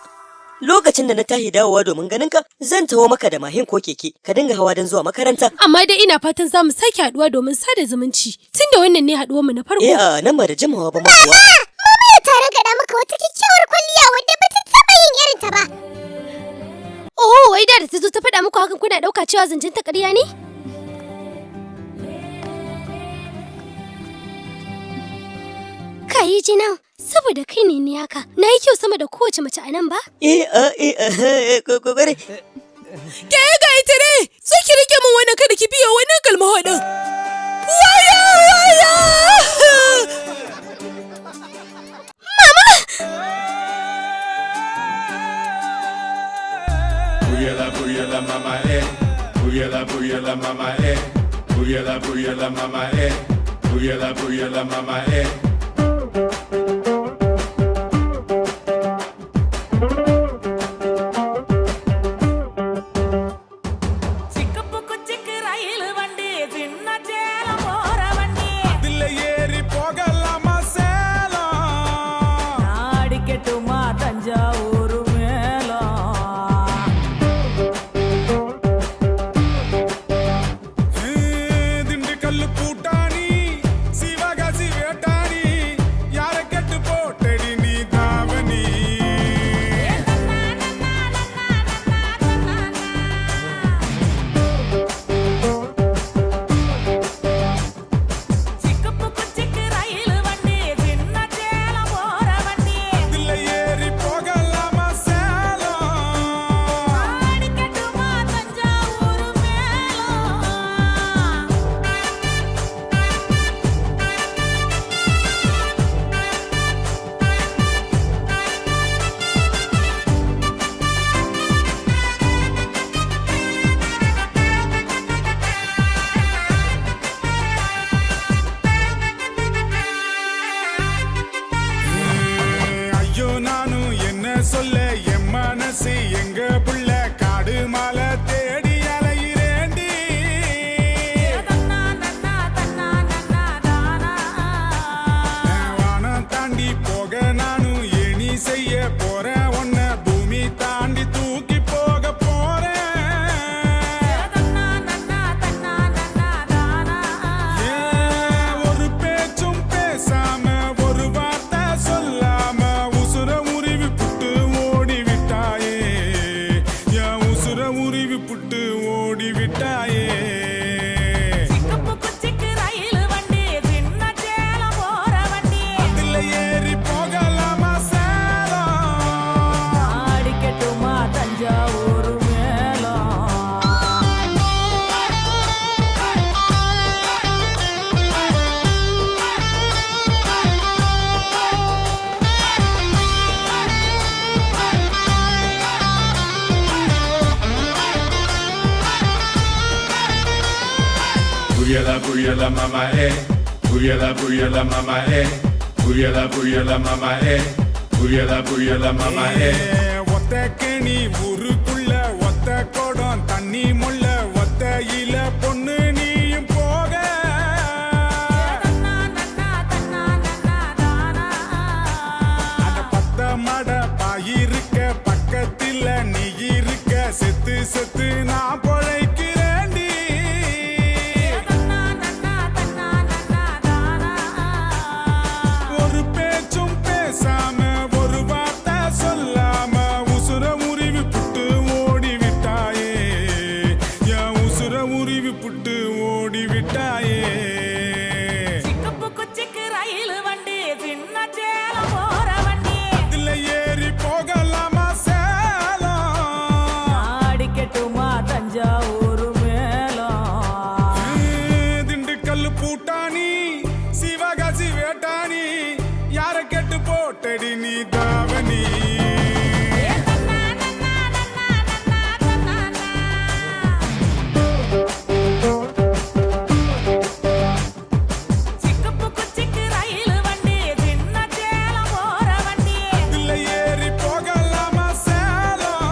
Lokacin da na tahi dawowa domin ganin ka, zan taho maka da mahin ko keke, ka dinga hawa don zuwa makaranta. Amma dai ina fatan za mu sake haɗuwa domin sada zumunci. Tunda wannan ne haɗuwarmu na farko. Eh, a nan ba da jimawa ba ma kuwa. Mama ya ta ragada maka wata kyakkyawar kwalliya wadda ba ta taɓa yin irin ta ba. Oh, wai da ta zo ta faɗa muku hakan kuna ɗauka cewa zancen ta ƙarya ne? Ka yi jinan, saboda kai ne ni haka. Na yi kyau sama da kowace mace a nan ba? Eh, a, eh, a, eh, kokore. Ke ga ita ne, zo ki rike min wannan kada ki biyo wannan kalmaho din. Waya waya! Booyala, booyala, mama, eh. Booyala, booyala, mama, eh. Booyala, booyala, mama, eh. Booyala, booyala, mama, eh. சிக்கப்புக்கு சிக்கு ரயில் வண்டி சின்ன சேலம் போற வண்டி அதுல ஏறி போகலாமா சேலம் அடிக்கட்டுமா தஞ்சாவூர் மேலம் திண்டுக்கல்லு கூட்டாணி சிவகாசி வேட்டாணி யார கெட்டு போட்டடி நீ தாவணி. சிக்கப்புக்கு சிக்கு ரயில் வண்டி சின்ன சேலம் போற வண்டி அதுல ஏறி போகலாமா சேலம் அடிக்கட்டுமா தஞ்சாவூர் மேலம். ஐயோ நானும் என்ன சொல்ல, என் மனசு எங்க புள்ள காடு மலை தேடி அலையிறேண்டி. வானம் தாண்டி போக நானும் ஏணி செய்ய போறேன், உன்னை பூமி தாண்டி தூக்கி போக போறேன். ஏன் ஒரு பேச்சும் பேசாம ஒரு வார்த்தை சொல்லாம உசுர உருவி புட்டு ஓடி விட்டாயே, என் உசுர உருவி புட்டு ஓடி விட்டாயே. சிக்கப்புக்கு சிக்கு ரயில் வண்டி சின்ன சேலம் போற வண்டி அதுல ஏறி போகலாமா சேலம் அடிக்கட்டுமா தஞ்சாவூர் மேலம். Booyala, booyala, mama, eh. Booyala, booyala, mama, eh. Booyala, booyala, mama, eh. Booyala, booyala, mama, eh. ஒத்த கிணி ஊருக்குள்ள ஒத்த குடம் தண்ணி முள்ள ஒத்த இல பொண்ணு நீயும் போக. அட பத்த மட பாயிருக்க பக்கத்தில நீ இருக்க செத்து செத்து நான் பொழைக்கிறேன்டி. ஒரு பேச்சும் பேசாம ஒரு வார்த்தை சொல்லாம உசுர உருவி புட்டு ஓடி விட்டாயே, என் உசுர உருவி புட்டு ஓடி விட்டாயே. சிக்கப்புக்கு சிக்கு ரயில் வண்டி சின்ன சேலம் போற வண்டி அதுல ஏறி போகலாமா சேலம் அடிக்கட்டுமா தஞ்சாவூர் மேலம். திண்டுக்கல் பூட்டானி சிவகாசி போட்டடி நீ தாவணி. அதுல ஏறி போகலாமா Salem?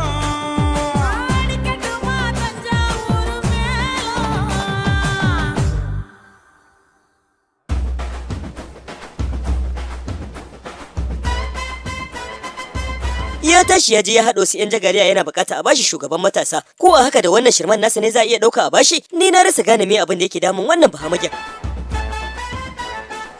Ya tashi ya je ya haɗo su 'yan jagariya, yana bukata a bashi shugaban matasa. Ko a haka da wannan shirman nasa ne za a iya ɗauka a bashi? Ni na rasa gane me abin da yake damun wannan bahamagen.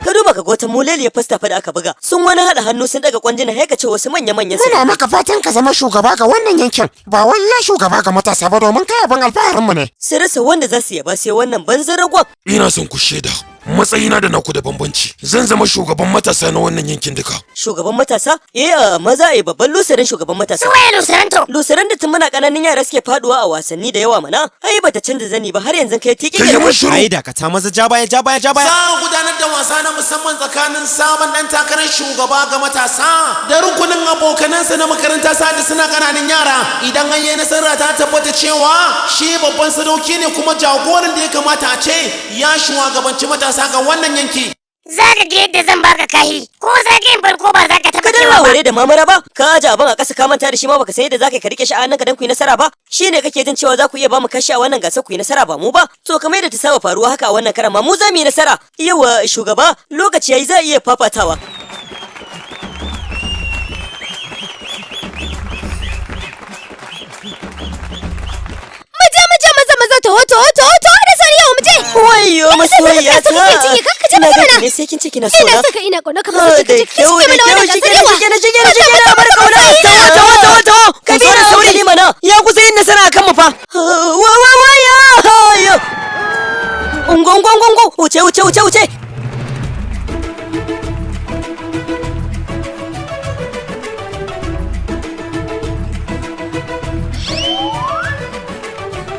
Ka duba ka ga wata muleliyar fasta fa da aka buga, sun wani haɗa hannu sun daga kwanjina, haika ce wasu manya-manyan. Muna maka fatan ka zama shugaba ga wannan yankin, ba wai ya shugaba ga matasa ba, domin kai abin alfaharinmu ne. Su rasa wanda za su yaba sai wannan banzan ragon. Ina son ku shaida matsayina da naku da bambanci. Zan zama shugaban matasa na wannan yankin duka. Shugaban matasa? Eh, a maza, eh, babban lusarin shugaban matasa. Waye lusarin to? Lusarin da tun muna kananan yara suke faduwa a wasanni da yawa mana. Ai bata canza zani ba, har yanzu kai tiki. Ai dakata, maza, ja baya, ja baya, ja baya. Za a gudanar da wasa na musamman tsakanin sabon dan takarar shugaba ga matasa da rukunin abokanansa na makaranta sa'ad suna kananan yara. Idan an yi nasara, ta tabbata cewa shi babban sadauki ne kuma jagoran da ya kamata a ce ya shugabanci matasa ga wannan yanki. Za ka ga yadda zan baka kahi, ko zagayen farko ba za ka taɓa Ka kewa danna ba. ware da mamara ba, ka aje abin a ƙasa, ka manta da shi ma, baka san yadda zaka yi ka rike shi a hannunka dan ku yi nasara ba. Shine kake jin cewa za ku iya ba mu kashi a wannan gasar ku yi nasara ba mu ba? To kamar yadda ta saba faruwa haka, a wannan karan ma mu za mu yi nasara. Yawa shugaba, lokaci yayi, za a iya fafatawa. Mu je, mu je, maza maza, taho taho taho taho da sauri, yau mu je. Wayyo masoyiya ta. Ina Ina ganki ne sai kin ce kina so Ina na. saka, ina kauna ka, maza, Da cika cika kyau, cike da mana kyau, wannan gasar shikenan, yawa. shikenan, shikenan, shikenan, bar kauna. Taho taho taho taho. Ka bi da sauri mana. Ya kusa yin nasara akan mu fa. Wa wa wa ya. Ya. Ungo ungo ungo ungo. Wuce wuce wuce wuce.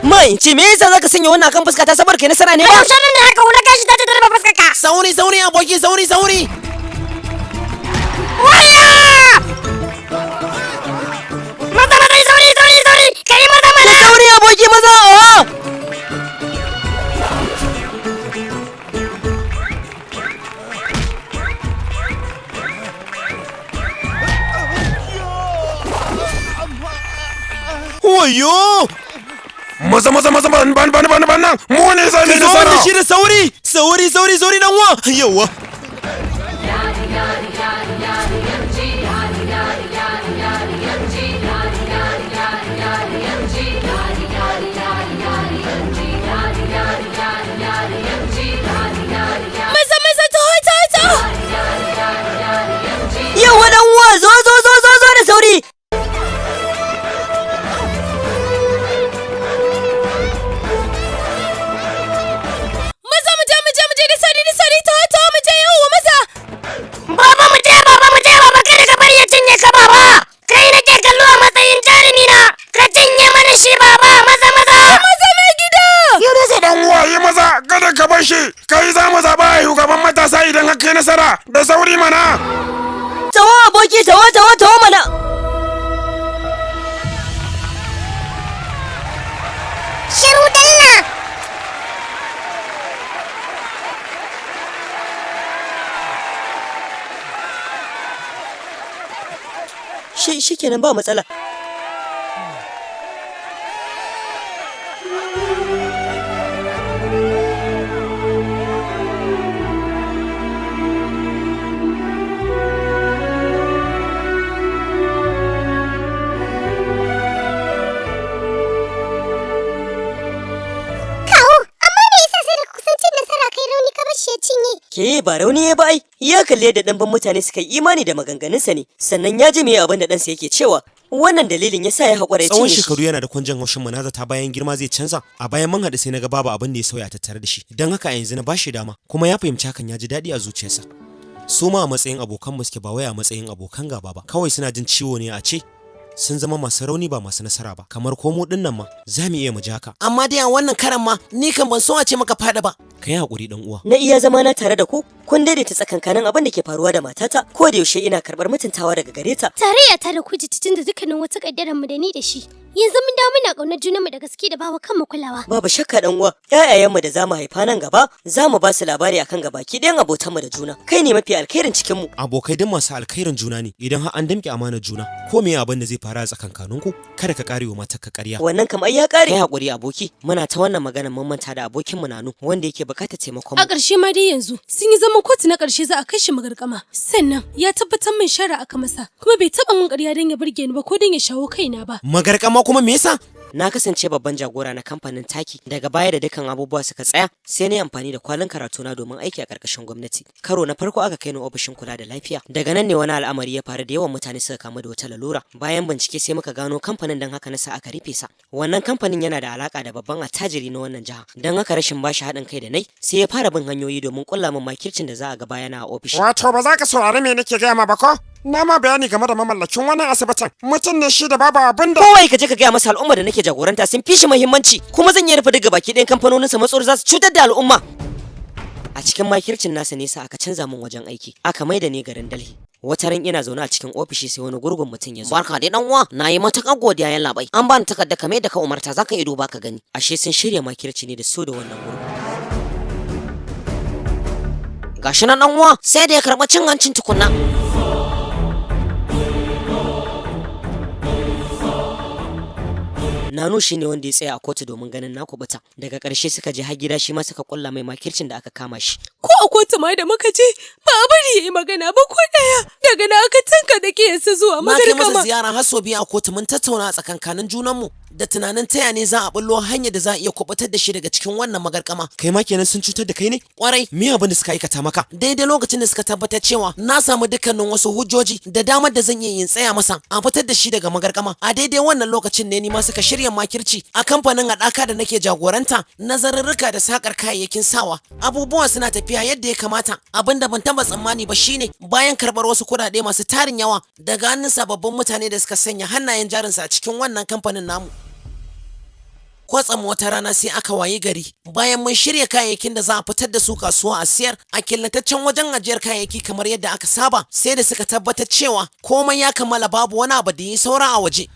Mai, ce me yasa zaka sanya wannan akan fuska ta, saboda kai nasara ne ba? Ai, shanin da haka wula gashi ta tarba fuskar ka. Sauri sauri aboki, sauri sauri. Waya! Maza maza, sauri sauri sauri, kai maza mana. Sauri aboki, maza. Ah! Wayo! Maza maza maza, ban ban ban ban ban nan mu ne za mu Ka yi zo nasara. mana shi da sauri, sauri sauri sauri dan uwa. Yawa. Maza maza, taho taho taho. Yawa dan uwa, zo zo zo zo zo da sauri. Maza, mu je mu je mu je da sauri da sauri, taho taho mu je, yawa maza. Baba mu je, baba mu je, baba kada ka bari ya cinye ka, baba. Kai nake kallo a matsayin jarumi na. Ka cinye mana shi, baba, maza maza. Maza mai gida. Yi maza dan uwa, yi maza, kada ka bar shi. Kai za mu zaba a shugaban matasa idan ka kai nasara, da sauri mana. Taho aboki, taho taho taho mana. Shiru dalla. Shi shikenan, ba matsala. Kawu, amma me yasa sai da kusan cin nasara kai rauni ka bar shi ya cinye? Ke ba rauni ya ba ai, ya kalli yadda ɗanban mutane suka yi imani da maganganunsa ne, sannan ya ji me abin da ɗansa yake cewa. Wannan dalilin ya sa ya haƙura ya Tsawon cinye shi. shekaru yana da kwanjan haushin mu, na zata bayan girma zai canza. A bayan mun haɗu sai na ga babu abin da ya sauya tattare da shi. Don haka a yanzu na bashi dama, kuma ya fahimci hakan, ya ji daɗi a zuciyarsa. Su ma a matsayin abokan mu suke, ba wai a matsayin abokan gaba ba. Kawai suna jin ciwo ne a ce sun zama masu rauni ba masu nasara ba. Kamar ko mu ɗin nan ma za mu iya mu ji haka. Amma dai a wannan karan ma ni kan ban so a ce maka fada ba. Ka yi haƙuri dan uwa. Na iya zama na tare da ku, kun daidaita tsakankanin abin da ke faruwa da matata, ko da yaushe ina karɓar mutuntawa daga gare ta. Tarayya ta da ku tun da dukkanin wata kaddaran mu da ni da shi. Yanzu mun dawo muna ƙaunar junanmu da gaske da bawa kanmu kulawa. Babu shakka dan uwa, ƴaƴayenmu da zamu haifa nan gaba, zamu ba su labari akan gabaki ɗayan abotanmu da juna. Kai ne mafi alkhairin cikin mu. Abokai duk masu alkhairin juna ne idan har an damƙe amanar juna. Ko me abin da zai faru a tsakankaninku, kada ka kare wa matarka ƙarya. Wannan kam ai ya ƙare. Kai hakuri aboki, muna ta wannan magana mun manta da abokinmu Nanu wanda yake buƙatar taimakon mu. A ƙarshe ma dai yanzu sun yi zaman kotu na ƙarshe za a kai shi magarkama. Sannan ya tabbatar min shara aka masa kuma bai taɓa min ƙarya don ya burge ni ba ko don ya shawo kaina ba. Magarkama kuma me yasa? Na kasance babban jagora na kamfanin taki daga baya da dukkan abubuwa suka tsaya sai na yi amfani da kwalin karatuna domin aiki a ƙarƙashin gwamnati. Karo na farko aka kai ni ofishin kula da lafiya. Daga nan ne wani al'amari ya faru da yawan mutane suka kamu da wata lalura. Bayan bincike sai muka gano kamfanin don haka na sa aka rufe sa. Wannan kamfanin yana da alaka da babban attajiri na wannan jiha. Don haka rashin bashi haɗin kai da nai sai ya fara bin hanyoyi domin ƙulla min makircin da za a ga bayana a ofishi. Wato ba za ka saurari me nake gaya ma ba ko? Na ma bayani game da mamallakin wannan asibitin. Mutum ne shi da babu abin da. Kowai ka je ka gaya masa al'umma da nake jagoranta sun fi shi muhimmanci kuma zan iya rufe duk baki ɗayan kamfanoninsa matsor za su cutar da al'umma. A cikin makircin nasa nesa aka canza min wajen aiki aka maida ni garin Delhi. Wata ran ina zaune a cikin ofishi sai wani gurgun mutum ya zo. Barka dai dan uwa, na yi matuƙar godiya yan labai. An bani takarda kamar yadda ka umarta zaka iya duba ka gani. Ashe sun shirya makirci ne da su da wannan gurgun. Gashi nan dan uwa, sai da ya karɓi cin hancin tukunna. Nanu shi ne wanda ya tsaya a kotu domin ganin na kubuta. Daga ƙarshe suka je har gida shi ma suka kulla mai makircin da aka kama shi. Ko a kotu ma da muka je ba a bari ya yi magana ba ko ɗaya. Daga nan aka tanka da ƙiyarsa zuwa Na kai masa magarkama. ziyara har sau biyu a kotu mun tattauna a tsakankanin junanmu da tunanin taya ne za a bullo hanyar da za a iya kubutar da shi daga cikin wannan magarkama. Kai ma kenan sun cutar da kai ne? Kwarai. Me abin da suka aikata maka? Daidai lokacin da suka tabbatar cewa na samu dukkanin wasu hujjoji da damar da zan iya yin tsaya masa a fitar da shi daga magarkama. A daidai wannan lokacin ne ni ma suka shirya makirci a kamfanin haɗaka da nake jagoranta nazarurruka da sakar kayayyakin sawa. Abubuwa suna tafiya yadda ya kamata. Abin da ban taɓa tsammani ba shine bayan karɓar wasu kuɗaɗe masu tarin yawa daga hannun sababbin mutane da suka sanya hannayen jarinsu a cikin wannan kamfanin namu. Kwatsam wata rana sai aka wayi gari bayan mun shirya kayayyakin da za a fitar da su kasuwa a siyar a killataccen wajen ajiyar kayayyaki kamar yadda aka saba sai da suka tabbatar cewa komai ya kammala babu wani abu da ya saura a waje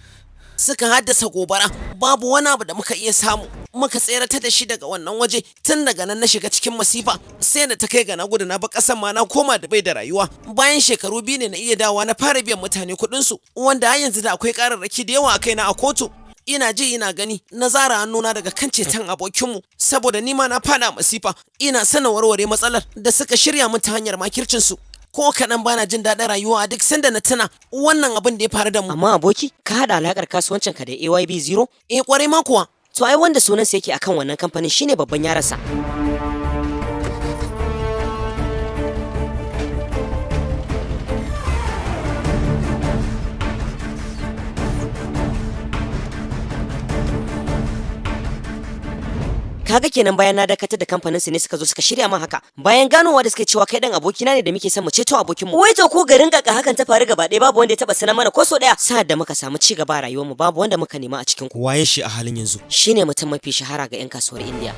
suka haddasa gobara babu wani abu da muka iya samu muka tseratar da shi daga wannan waje tun daga nan na shiga cikin masifa sai da ta kai ga na gudu na ba kasan ma na koma da bai da rayuwa bayan shekaru 2 ne na iya dawowa na fara biyan mutane kuɗin su wanda har yanzu da akwai kararraki da yawa a kaina a kotu ina ji ina gani na zara hannuna daga kan ceton abokinmu saboda nima na fada masifa ina sanin warware matsalar da suka shirya min ta hanyar makircinsu ko kaɗan bana jin daɗin rayuwa a duk sanda na tuna wannan abin da ya faru da mu. Amma aboki, ka haɗa alaƙar kasuwancinka da AYB Zero? Eh kwarai ma kuwa. To ai wanda sunansa yake akan wannan kamfanin shine babban yaransa. Kaga kenan bayan na dakatar da kamfanin su ne suka zo suka shirya min haka. Bayan ganowa da suka cewa kai dan abokina ne da muke son mu ceto abokin mu. Wai to ko garin kaka hakan ta faru gaba ɗaya babu wanda ya taba sanar mana ko so ɗaya. Sa'ad da muka samu ci gaba a rayuwar mu babu wanda muka nema a cikin ku. Waye shi a halin yanzu? Shine mutum mafi shahara ga 'yan kasuwar India.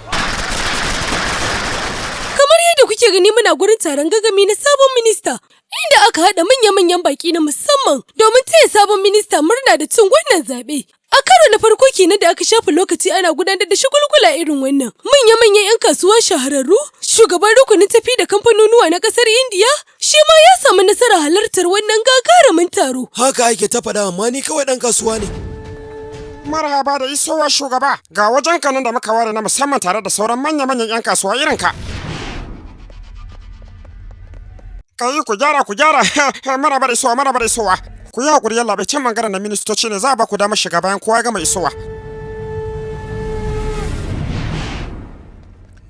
Kamar yadda kuke gani muna gurin taron gagami na sabon minista, inda aka haɗa manya-manyan baƙi na musamman domin taya sabon minista murna da cin wannan zaɓe. A karo na farko kenan da aka shafe lokaci ana gudanar da shagulgula irin wannan. Manya-manyan 'yan kasuwa shahararru, shugaban rukunin tafi da kamfanonuwa na ƙasar Indiya, shi ma ya samu nasarar halartar wannan gagarumin taro. Haka ake ta faɗa amma ni kawai ɗan kasuwa ne. Marhaba da isowa shugaba ga wajen kanan da muka ware na musamman tare da sauran manya-manyan 'yan kasuwa irin ka. Kai ku gyara ku gyara maraba da isowa maraba da isowa. Ku yi hakuri yalla bai can bangaren na ministoci ne za a ba ku damar shiga bayan kowa ya gama isowa.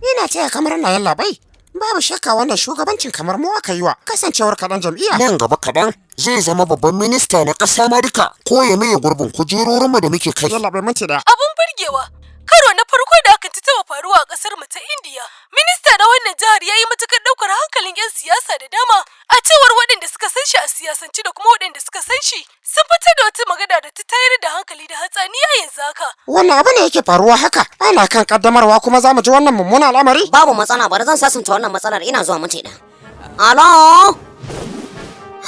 Ina taya kamar na yalla bai. Babu shakka wannan shugabancin kamar mu aka yi wa kasancewar kaɗan jam'iyya. Nan gaba kaɗan zai zama babban minista na ƙasa ma duka ko ya maye gurbin kujerorinmu da muke kai. Yalla bai minti ɗaya. Abun burgewa, karo na farko da hakan ta taɓa faruwa a ƙasar mu ta Indiya. Minista na wannan jihar ya yi matuƙar ɗaukar hankalin 'yan siyasa da dama. A cewar waɗanda suka san shi a siyasance da kuma waɗanda suka san shi, sun fitar da wata magana da ta tayar tayar da hankali da hatsaniya yanzu haka. Wannan abu ne yake faruwa haka? Ana kan kaddamarwa kuma za mu ji wannan mummunan al'amari? Babu matsala, bari zan sasanta wannan matsalar ina zuwa minti ɗaya. Alo?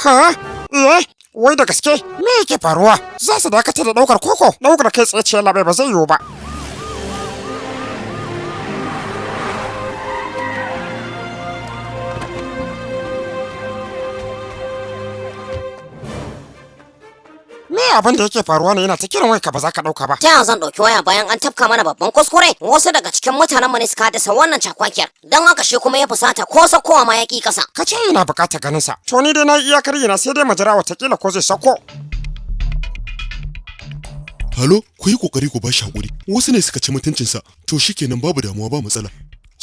Ha? Eh, wai da gaske me yake faruwa? Za su dakatar da ɗaukar koko? Ɗaukar kai tsaye ce labai ba zai yiwu ba. Me abin da yake faruwa ne yana ta kiran wayarka ba za ka ɗauka ba? Ta yaya zan ɗauki waya bayan an tafka mana babban kuskure? Wasu daga cikin mutanenmu ne suka haddasa wannan cakwakiyar. Don haka shi kuma ya fusata ko sakowa ma ya ƙi ƙasa. Ka ce yana buƙatar ganin sa. To ni dai na yi iyakar yana sai dai mu jira watakila ko zai sako. Halo, ku yi kokari ku bashi hakuri. Wasu ne suka ci mutuncinsa. To shikenan babu damuwa ba matsala.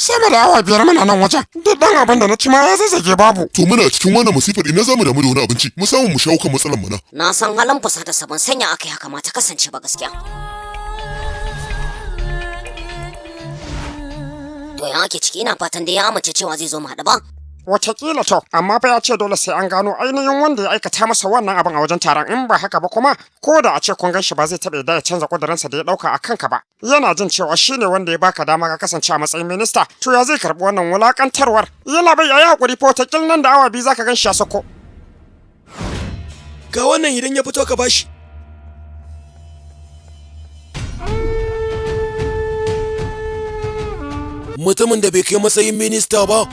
Sama da awa 5 muna nan wajen. Duk ɗan abin da na ci ma ya zazzage babu. To muna cikin wannan masifar ina zamu damu da wani abinci. Mu samu mu shawo kan matsalar mana. Na san halin fusata sa ban sanya aka yi haka ma ta kasance ba gaskiya. To ya ake ciki ina fatan dai ya amince cewa zai zo mu haɗu ba. Wataƙila to, amma fa ya ce dole sai an gano ainihin wanda ya aikata masa wannan abin a wajen taron in ba haka ba kuma ko da a ce kun gan shi ba zai taɓa yadda ya canza ƙudurinsa da ya ɗauka a kanka ba. Yana jin cewa shi ne wanda ya baka dama ka kasance a matsayin minista, to ya zai karɓi wannan wulaƙantarwar. Yalla bai yayi haƙuri fa wataƙil nan da awa 2 zaka gan shi ya sako. Ga wannan idan ya fito ka bashi. Mutumin da bai kai matsayin minista ba